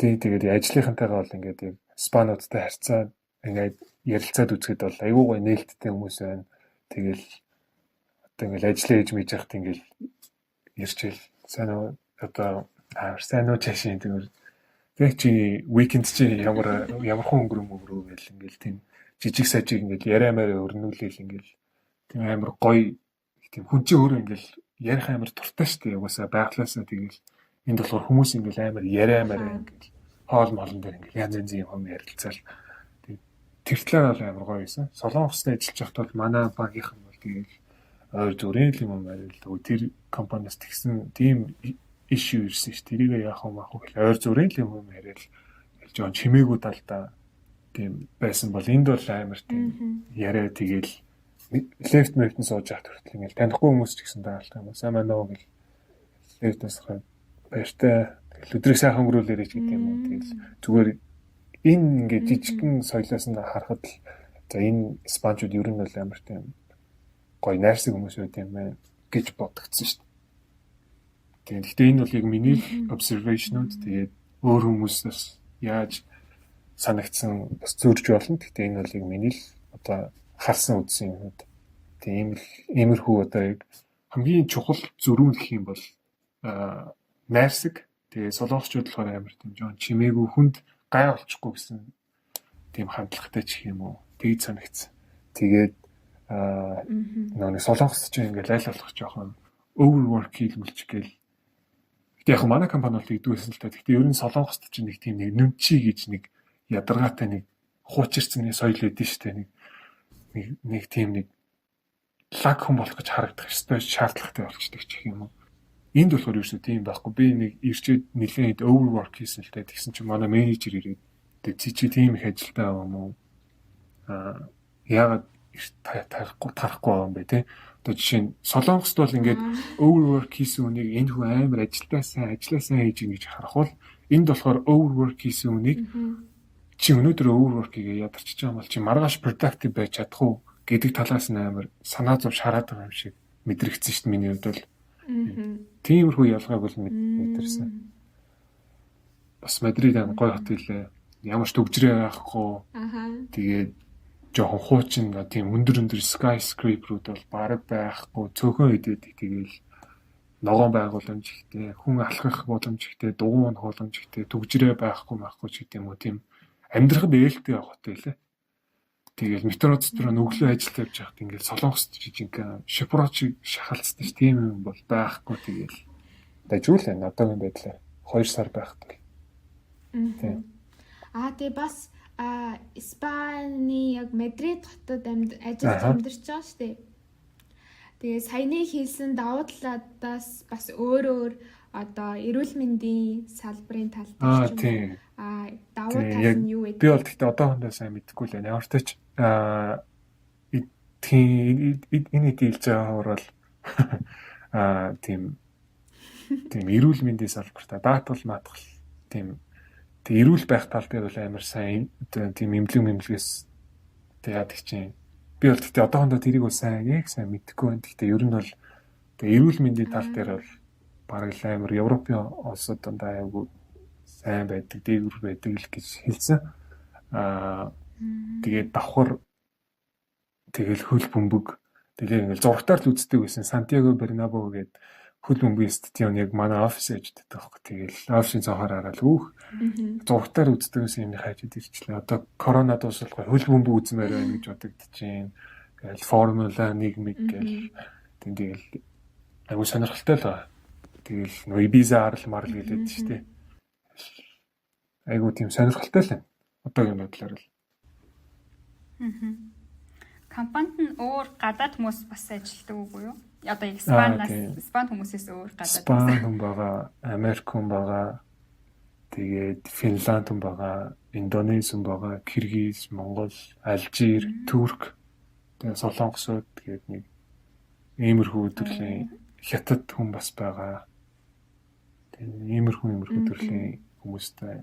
тэгээд ажлынхантайгаа бол ингээд яг спануудтай харьцаа ингээд ярилцаад үзэхэд бол айгүй гоё нээлттэй хүмүүс байна. Тэгэл одоо ингээд ажиллаа хийж мэж яхад ингээд ирчээл сайн уу, одоо сайн уу чашийн тэгвэр тэг чи weekend чи ямар ямар хүн өнгөрөм өнгөрөө гэл ингээл тийм жижиг сажиг ингээл яриа маарэ өрнүүлээл ингээл тийм амар гоё тийм хүн чинь өөрөө ингээл ярих амар дуртай шүү дээ. Угаасаа байглаасаа тэгэл энд болохоор хүмүүс ингээл амар яриа маарэ ингээл хоол молон дээр ингээл янз янзын юм ярилцаал тэр талаар бол амар гоё байсан. Солонгост ажиллаж байхад бол манай багийнхан бол тэгэл ойр зүрийн л юм аа л тэр компаниас тэгсэн тийм issue ирсэн ш. Тэрийг яах вэ маах вэ гэл ойр зүрийн л юм яриад л жоон чимээгүй талдаа тийм байсан бол энд бол амар тийм яриа тэгэл лефт мефтэн сууж явах хүртэл ингээл танихгүй хүмүүс ч гэсэн даалтай юм. Сайн байна уу гэл лефтээс хаа баяртай тэгэл өдрийг сайхан өнгөрүүлээрэй ч гэдэг юм уу. Тэгэл зүгээр энэ ингээд жижигхэн соёлоос нь харахад л за энэ испанчууд ер нь бол амар тийм гоё найрсаг хүмүүс байт юм байна гэж бодогдсон шүү дээ. Тэгээд гэхдээ энэ бол яг миний observation-ууд, тэгээд өөр хүмүүс бас яаж санагдсан бас зөрж болно. Гэхдээ энэ бол яг миний л одоо харсан үзсэн юмуд. Тийм л иймэрхүү одоо яг хамгийн чухал зөрүүн гэх юм бол найрсаг. Тэгээ солонгосчууд болохоор амар тийм жоон чимээгүй хүнд гай олчихгүй гэсэн тийм хандлагатай ч гэх юм уу. Тэгж санагдсан. Тэгээд нөгөө нэг солонгос ч ингээл айл болох жоохон overwork хийлмэлч гээл. Гэтэ яг манай компани бол тэгдэг байсан л та. Гэтэ ер нь солонгост чинь нэг тийм нэг нүнчи гэж нэг ядаргаатай нэг хуучирсан нэг соёл өгдөн штэ, нэг нэг тийм нэг лаг хүн болох гэж харагдах ёстой шаардлагатай болчдөг ч гэх юм уу. Энд болохоор ерөөсөө тийм байхгүй. Би нэг ирчээд нэлээд overwork хийсэн л та. Тэгсэн чинь манай менежер ирээд тэг чи тийм их ажилтаа юм уу? Аа, яагаад тарахгүй тарахгүй байгаа юм бэ те? Одоо жишээ нь Солонгост бол ингээд overwork хийсэн хүнийг энэ хүн амар ажилдаа сайн ажиллаа сайн хийж гин гэж харах бол энд болохоор overwork хийсэн хүнийг чи өнөөдөр overwork хийгээ ядарчиж байгаа бол чи маргааш productive байж чадах уу гэдэг талаас нь амар санаа зов шараад байгаа юм шиг мэдрэгдсэн шүү дээ миний хувьд бол. Тиймэрхүү ялгааг бол мэдэрсэн. Бас Мадрид амар гоё хот билээ. Ямар ч төгжрээ байхгүй. Тэгээд жоохон хуучин тийм өндөр өндөр skyscraper-ууд бол бараг байхгүй. Цөөхөн хэдэд тэгэл ногоон байгууламж ихтэй, хүн алхах боломж ихтэй, дугуй унах боломж ихтэй, түгжрээ байхгүй байхгүй ч гэдэг юм уу, тийм амьдрахад ээлтэй явах хот байлаа. Тэгэл метро дотор нүглөө ажилд явж байхад ингээл солонгост жижигхэн шипроч шахалцдаг ш, тийм юм бол байхгүй, тэгэл дажгүй л байна одоогийн байдлаар 2 сар байхад бол. Тийм. Аа, тэгээ бас Испани яг Мадрид хотод ажиллаж амьдарч байгаа шүү дээ. Тэгээ саяны хэлсэн давуу талаас бас өөр өөр одоо эрүүл мэндийн салбарын тал дээр ч юм уу. Давуу тал нь юу вэ? Би бол гэхдээ одоохондоо сайн мэдэхгүй л байна. Ямар ч тач тийм энэ хэдий хэлж байгаагаар бол тийм тийм эрүүл мэндийн салбартаа даатгал маатгал тийм тэг эрүүл байх тал дээр бол амар сайн тийм эмнэлэг мэмлэгээс тэг яадаг чинь. Би бол гэхдээ одоохондоо тэрийг бол сайн яг сайн мэдэхгүй байна. Гэхдээ ер нь бол тэг эрүүл мэндийн тал дээр бол бараг л амар Европын улсууд дандаа айгүй сайн байдаг, дээгүүр байдаг л гэж хэлсэн. Тэгээд давхар тэгэл хөл бөмбөг, тэгээ ингээл зурагтаар л үздэг байсан. Сантьяго Бернабеу гэдэг хөл бөмбөгийн стадион яг манай офис ээж байдаг байхгүй. Тэгэл офисын цонхоор хараад үүх зурагтаар үздэг байсан юмны хайжид ирчлээ. Одоо корона дуусалгүй хөл бөмбөг үзмээр байна гэж бодогдож байна. Тэгэл Формула 1 мэг гэл тэнд тэгэл айгуу сонирхолтой л байгаа. Тэгэл нөө Ибиза арал марал гэлээд шүү дээ. Айгуу тийм сонирхолтой л байна. Одоогийн байдлаар л. Компанид нь өөр гадаад хүмүүс бас ажилладаг үгүй юу? Одоо Испаниас, Испани хүмүүсээс өөр гадаад. Испани хүн байгаа, Америк хүн байгаа. Тэгээд Финланд хүн байгаа, Индонез хүн байгаа, Киргиз, Монгол, Алжир, Турк, тэгээд Солонгосод, тэгээд нэг иймэрхүү төрлийн Хятад хүн бас байгаа. Тэгээд иймэрхүү төрлийн хүмүүстэй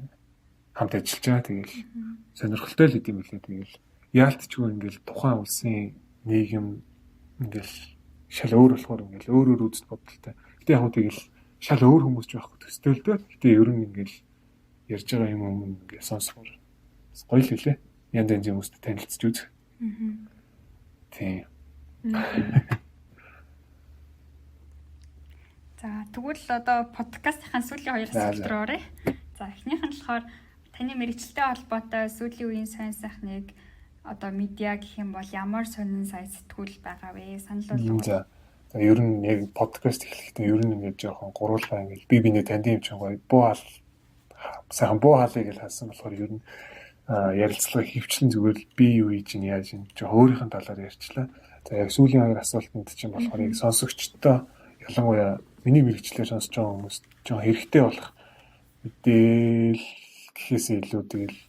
хамт ажиллаж байгаа. Тэгэл сонирхолтой л идэм билээ. Тэгэл яалтчгүй ингээл тухайн улсын нийгэм ингээл шал өөр болохоор ингээл өөр өөр үзэл бодолтой. Гэтэ яг хөө тэгэл шал өөр хүмүүс ч байхгүй төстэй л дээ. Гэтэ ер нь ингээл ярьж байгаа юм юм ингээл сонсохоор гоё л үлээ. Янз янзын хүмүүстэй танилцж үзэх. Тийм. За, тэгвэл одоо подкастынхаа сүүлийн хоёр асуулт руу оръё. За, эхнийх нь болохоор таны мэргэжилтэй холбоотой сүүлийн үеийн сайн сайхныг одоо медиа гэх юм бол ямар сонин сайт сэтгүүл байгаа вэ? Санал болгох. За. За, ер нь яг подкаст эхлэхдээ ер нь ингээд жоохон гуруулаа ингээд би бинээ танд юм чинь гоё буу хаал сайхан буу хаалыг л хаасан болохоор ер нь ярилцлага хөвчлэн зүгээр л би юу хийж ин яаж ин жоохон өөрийнх нь талаар ярьчлаа. За, яг сүүлийн хоёр асуултанд чинь болохоор яг сонсогчдоо, ялангуяа миний мэргэжлээр сонсож байгаа хүмүүс жоохон хэрэгтэй болох мэдээл гэхээсээ илүү тэгэл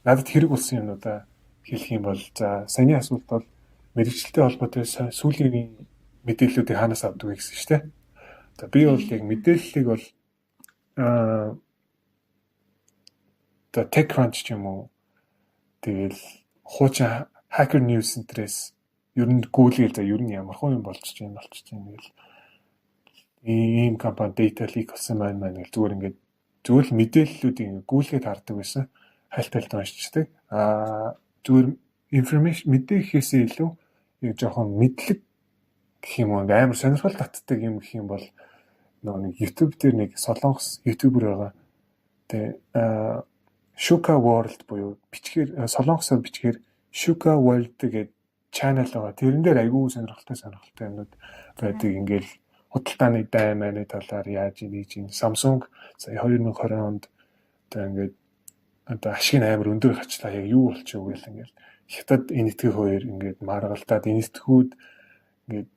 надад хэрэг болсон юмнуудаа хэлэх юм бол, за, саяны асуулт бол мэргэжилтэй холбоотой сүүлийн мэдээллүүдийг хаанаас авдаг вэ гэсэн шүү дээ. За, би бол яг мэдээллийг бол за TechCrunch ч юм уу, тэгэл хуучин Hacker News Center-ээс ер нь гүйлгээл, за, ер нь ямар хуу юм болчих юм болчих юм гэл ийм компани data leak болсон байна маань гэл зүгээр ингээд зүгээр л мэдээллүүдийг ингээд гүйлгээд хардаг байсан. Хайлт хайлт уншчихдаг. Зүгээр information мэдээ гэхээсээ илүү яг жоохон мэдлэг гэх юм уу, амар сонирхол татдаг юм гэх юм бол нөгөө нэг YouTube дээр нэг солонгос YouTuber байгаа. Тэгээ Shuka World буюу бичгээр солонгосоор бичгээр Shuka World гэдэг channel байгаа. Тэрэн дээр айгүй сонирхолтой сонирхолтой юмнууд байдаг. Ингээл худалдааны дайн майны талаар яаж ийж ин Samsung сая 2020 онд одоо ингээд одоо ашиг нь амар өндөр хачлаа, яг юу болчих вэ гэл ингээл Хятад энэтхэг хоёр ингээд маргалдаад энэтхгүүд ингээд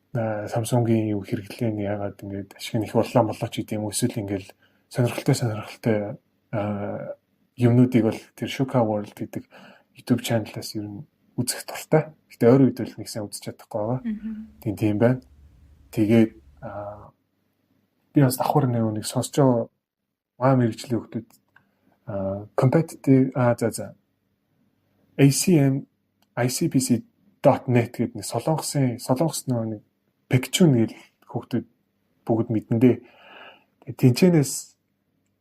Samsung-ийн юу хэрэглээ нь яагаад ингээд ашиг нь их боллоо молоо ч гэдэм юм, эсвэл ингээл сонирхолтой сонирхолтой юмнуудыг бол тэр Shuka World гэдэг YouTube channel-аас ер нь үзэх дуртай. Гэтэ ойр үед бол нэг сайн үзэж чадахгүй байгаа. Тийм тийм байна. Тэгээд би бас давхар нэг сонсож байгаа маа мэргэжлийн хүмүүс competitive за ACM ICPC.net гэдэг нэг солонгосын солонгос нөгөө нэг Пекчүн гэл хүүхдүүд бүгд мэдэн дээ. Тэгээ тэнчэнээс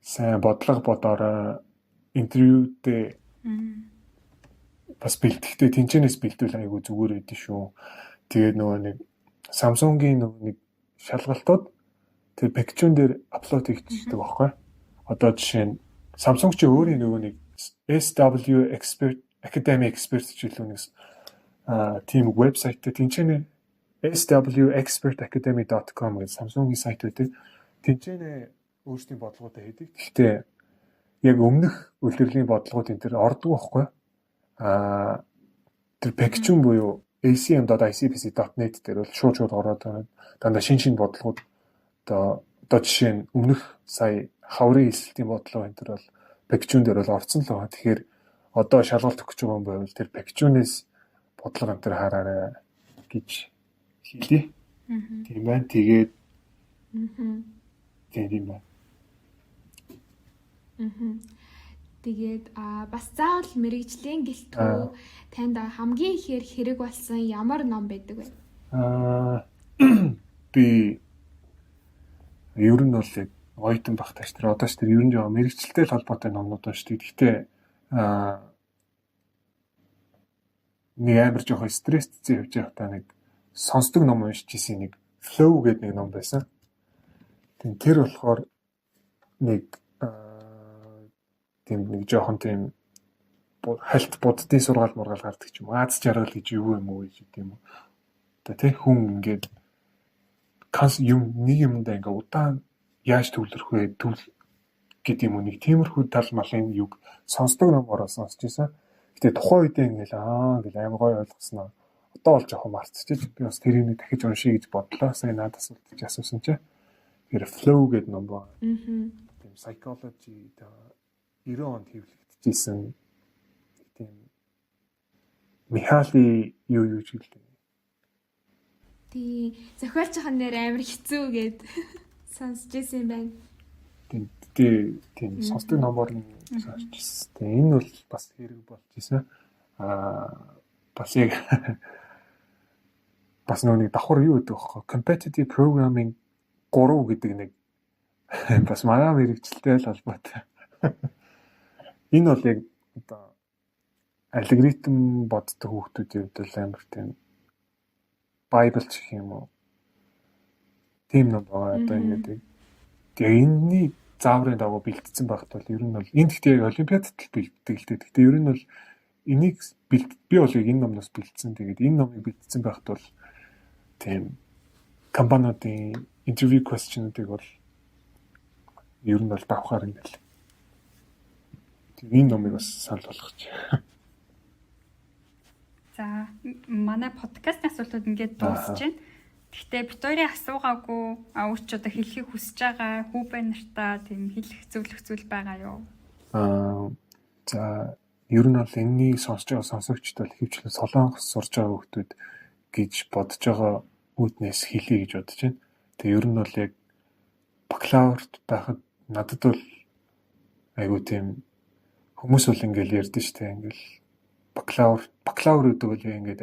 сайн бодлого бодоорой, интервьюдээ бас бэлтгэхдээ тэнчэнээс бэлтвэл айгүй зүгээр байдэн шүү. Тэгээд нөгөө нэг Samsung-ийн нөгөө нэг шалгалтууд тэр Пекчүн дээр upload хийгддэг байхгүй. Одоо жишээ нь Samsung чи өөрийн нөгөө нэг SW Expert Academy Expert ч илүү нэг Тийм вебсайттай тэнцэнэ swexpertacademy.com гэж Samsung-ийн сайт байдаг. Тэнцэнэ өөрсдийн бодлогоудаа хийдэг. Гэхдээ яг өмнөх улирлын бодлогууд энэ төр ордгоо байхгүй. Тэр Pekchun буюу acm.icpc.net дээр бол шууд ороод дандаа шин бодлогууд одоо жишээ нь өмнөх сая хаврын элсэлтийн бодлого энэ төр бол Pekchun дээр бол орцсон л байгаа. Тэгэхээр одоо шалгалт өгч байгаа юм байвал тэр Pekchun-ээс бодлого энэ төр хараарай гэж хэлье. Тийм байна. Тэгээд тийм байна. Тэгээд бас заавал мэрэгжлийн гэлтгүй танд хамгийн ихээр хэрэг болсон ямар ном байдаг вэ? Би ер нь бол яг оюутан байхдаа ч тэр одоо ч тэр ер нь жоо мэрэгчлээ л холбоотой номнууд байна шүү дээ. Гэхдээ нэг амар жоохон стресстэй явж байхдаа нэг сонсдог ном уншиж ирсэн нэг Flow гэдэг нэг ном байсан. Тэр болохоор нэг тийм нэг жоохон тийм хальт буддын сургаал мургаал гардаг ч юм уу. Аз жаргал гэж юу юм уу гэж юм уу. Одоо тий хүн ингээд юм нэг юмдаа ингээд удаан яаж төвлөрөх вэ гэдэг юм уу нэг тиймэрхүү тал малын юг сонсдог номороо сонсч ирсэн. Гэтэ тухайн үедээ ингээл ингээл амар гоё ойлгосноо. Одоо бол жоохон мартчихэж би бас тэрийг дахиж уншия гэж бодлоо. Сая надад асуулт чи асуусан чи. Тэр Flow гэдэг ном байна. Тийм psychology 90 онд хэвлэгдэжсэн тийм Михали юу ч гэлээ. Тий, зохиолчийн нэр амар хэцүү гэд сонсч ирсэн юм байна. Тийм сонсдог номоор нь сонсч ирсэн. Тийм энэ бол бас хэрэг болж ирсэн. Бас яг бас нэг давхар юу гэдэг вэ? Competitive Programming 3 гэдэг нэг бас манай мэрэгчлээ л холбоотой. Энэ бол яг одоо алгоритм боддог хүүхдүүдийн хувьд бол амар тийм Bible ч гэх юм уу. Тийм ном байгаа. Одоо ингээд яг энэний зааврын дагуу бэлтгэсэн багт бол ер нь бол энэ гэхдээ яг олимпиадад л бэлддэг л дээ. Гэхдээ ер нь бол энийг би бол яг энэ номноос бэлдсэн. Тэгээд энэ номыг бэлдсэн багт бол тийм компаниудын интервью question-уудыг бол ер нь бол давхаар ингээл энэ номыг бас санал болгож. За манай подкастын асуултууд ингээд дуусж байна. Гэхдээ бит хоёрын асуугаагүй өөрч одоо хэлхийг хүсэж байгаа хүүбэ нартаа тийм хэлэх зөвлөх зүйл байгаа юу? За ер нь бол энэний сонсож байгаа сонсогчд бол ихэвчлэн Солонгос сурж байгаа хүмүүс гэж бодож байгаа үүднээс хэлье гэж бодож байна. Тэгээ ер нь бол яг бакалаврт байхад надад бол айгуу тийм хүмүүс бол ингээл ярьдэн штэ ингээл бакалавр гэдэг бол ингээд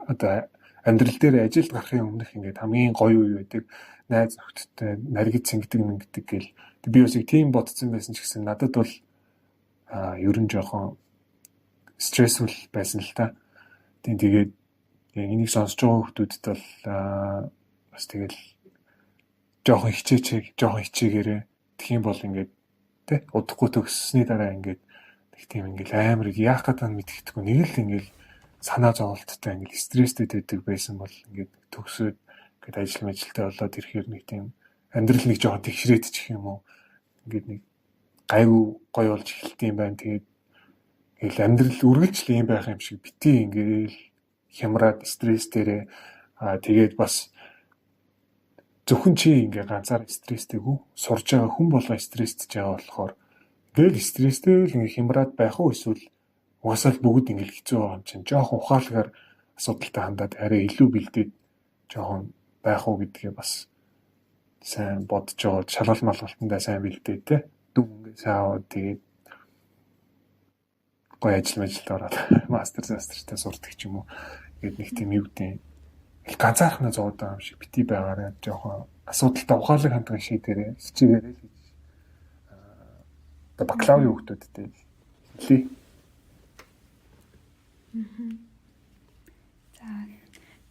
одоо амьдрал дээр ажилд гарахын өмнөх ингээд хамгийн гоё үе байдаг. Найз нөхдөдтэй наргид цэнгдэг мэнгэдэг гэл. Би бас яг тийм бодсон байсан ч гэсэн надад бол ер нь жоохон стрессфул байсан л та. Тийм тэгээд энийг сонсож байгаа хүмүүстд бол бас тэгэл жоохон хичээч, жоохон хичээгээрээ тэгэх юм бол ингээд тэ удахгүй төгссөний дараа ингээд нэг тийм ингээл амар яах гэдэг нь мэддэхгүй нэг л ингээл санаа зовлттой ингээл стресстэй байдаг байсан бол ингээд төгсөөд ингээд ажил мэжилтэй болоод ирэхээр нэг тийм амьдрал нэг жоохон тэгшрээд ч гэх юм уу ингээд нэг гайгүй гоё болж эхэлт юм байна. Тэгээд ингээл амьдрал үргэлжлэл юм байх юм шиг бити ингээл хямраад стресс дээрээ тэгээд бас зөвхөн чи ингээ ганцаар стресстэйгүү сурж байгаа хүн болго стресстэй байгаа болохоор ингээл стресстэй л ингээ хямраад байх уу эсвэл угаасаа л бүгд ингээл хэцүү байгаа юм чинь жоохон ухаалгаар асуудалтай хандаад арай илүү бэлдээд жоохон байх уу гэдгээ бас сайн бодож байгаа шалгал малгалтандаа сайн бэлдээд те дүн ингээ сайн аваад тэгээд гоё ажил мажилд ороод мастер мастертай сурдаг ч юм уу ингээд нэг тийм юу гэдэг ганцаархнаа зовоод байгаа юм шиг бити байгаарай жоохон асуудалтай ухаалаг хандган шийдээрэй хичээгээрэй л гэж одоо бакалаврын хүүхдүүдтэй хэлье. За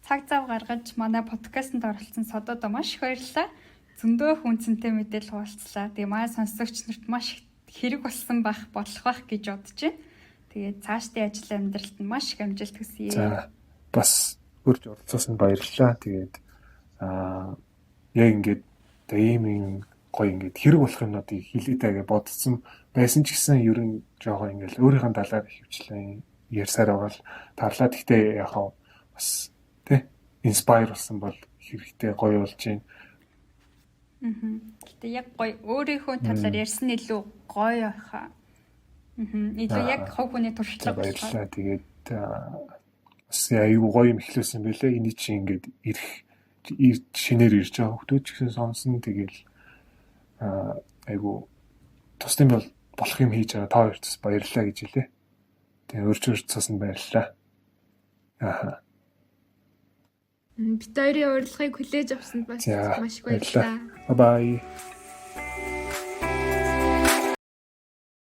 цаг зав гаргаж манай подкастэнд оролцсон Сододо маш их баярлалаа. Зөндөө хүнцэнтэй мэдээлэл хуваалцлаа. Тэгээ манай сонсогч нарт маш их хэрэг болсон байх болох байх гэж бодож байна. Тэгээд цаашдын ажил амьдралд нь маш их амжилт хүсье. За бас урьж оролцуулсанд баярлалаа. Тэгээд яг ингээд одоо ийм ийм гоё ингээд хэрэг болох юмнуудыг хэлье даа гэж бодсон байсан ч гэсэн ер нь жоохон ингээд өөрийнхөө талаар ихэвчлэн ярьсаар байгаа л тарлаа. Гэхдээ яг хаа бас тий inspire болсон бол хэрэгтэй гоё болж байна. Гэтэ яг гоё өөрийнхөө талаар ярьсан нь илүү гоё хаа. Илүү яг хувь хүний туршлага. Баярлалаа. Тэгээд бас аюу гоё юм эхлүүлсэн байлээ. Эний чинь ингээд ирэх шинээр ирж байгаа хүмүүс ч гэсэн сонсон. Тэгэл айгу тусдын бол болох юм хийж байгаа та хоёрт бас баярлалаа гэж хэлье. Тэгээ урьж цаасанд баярлалаа. Ааха. Бид хоёрын урилгыг хүлээж авсанд бас маш их баярлалаа. Bye bye.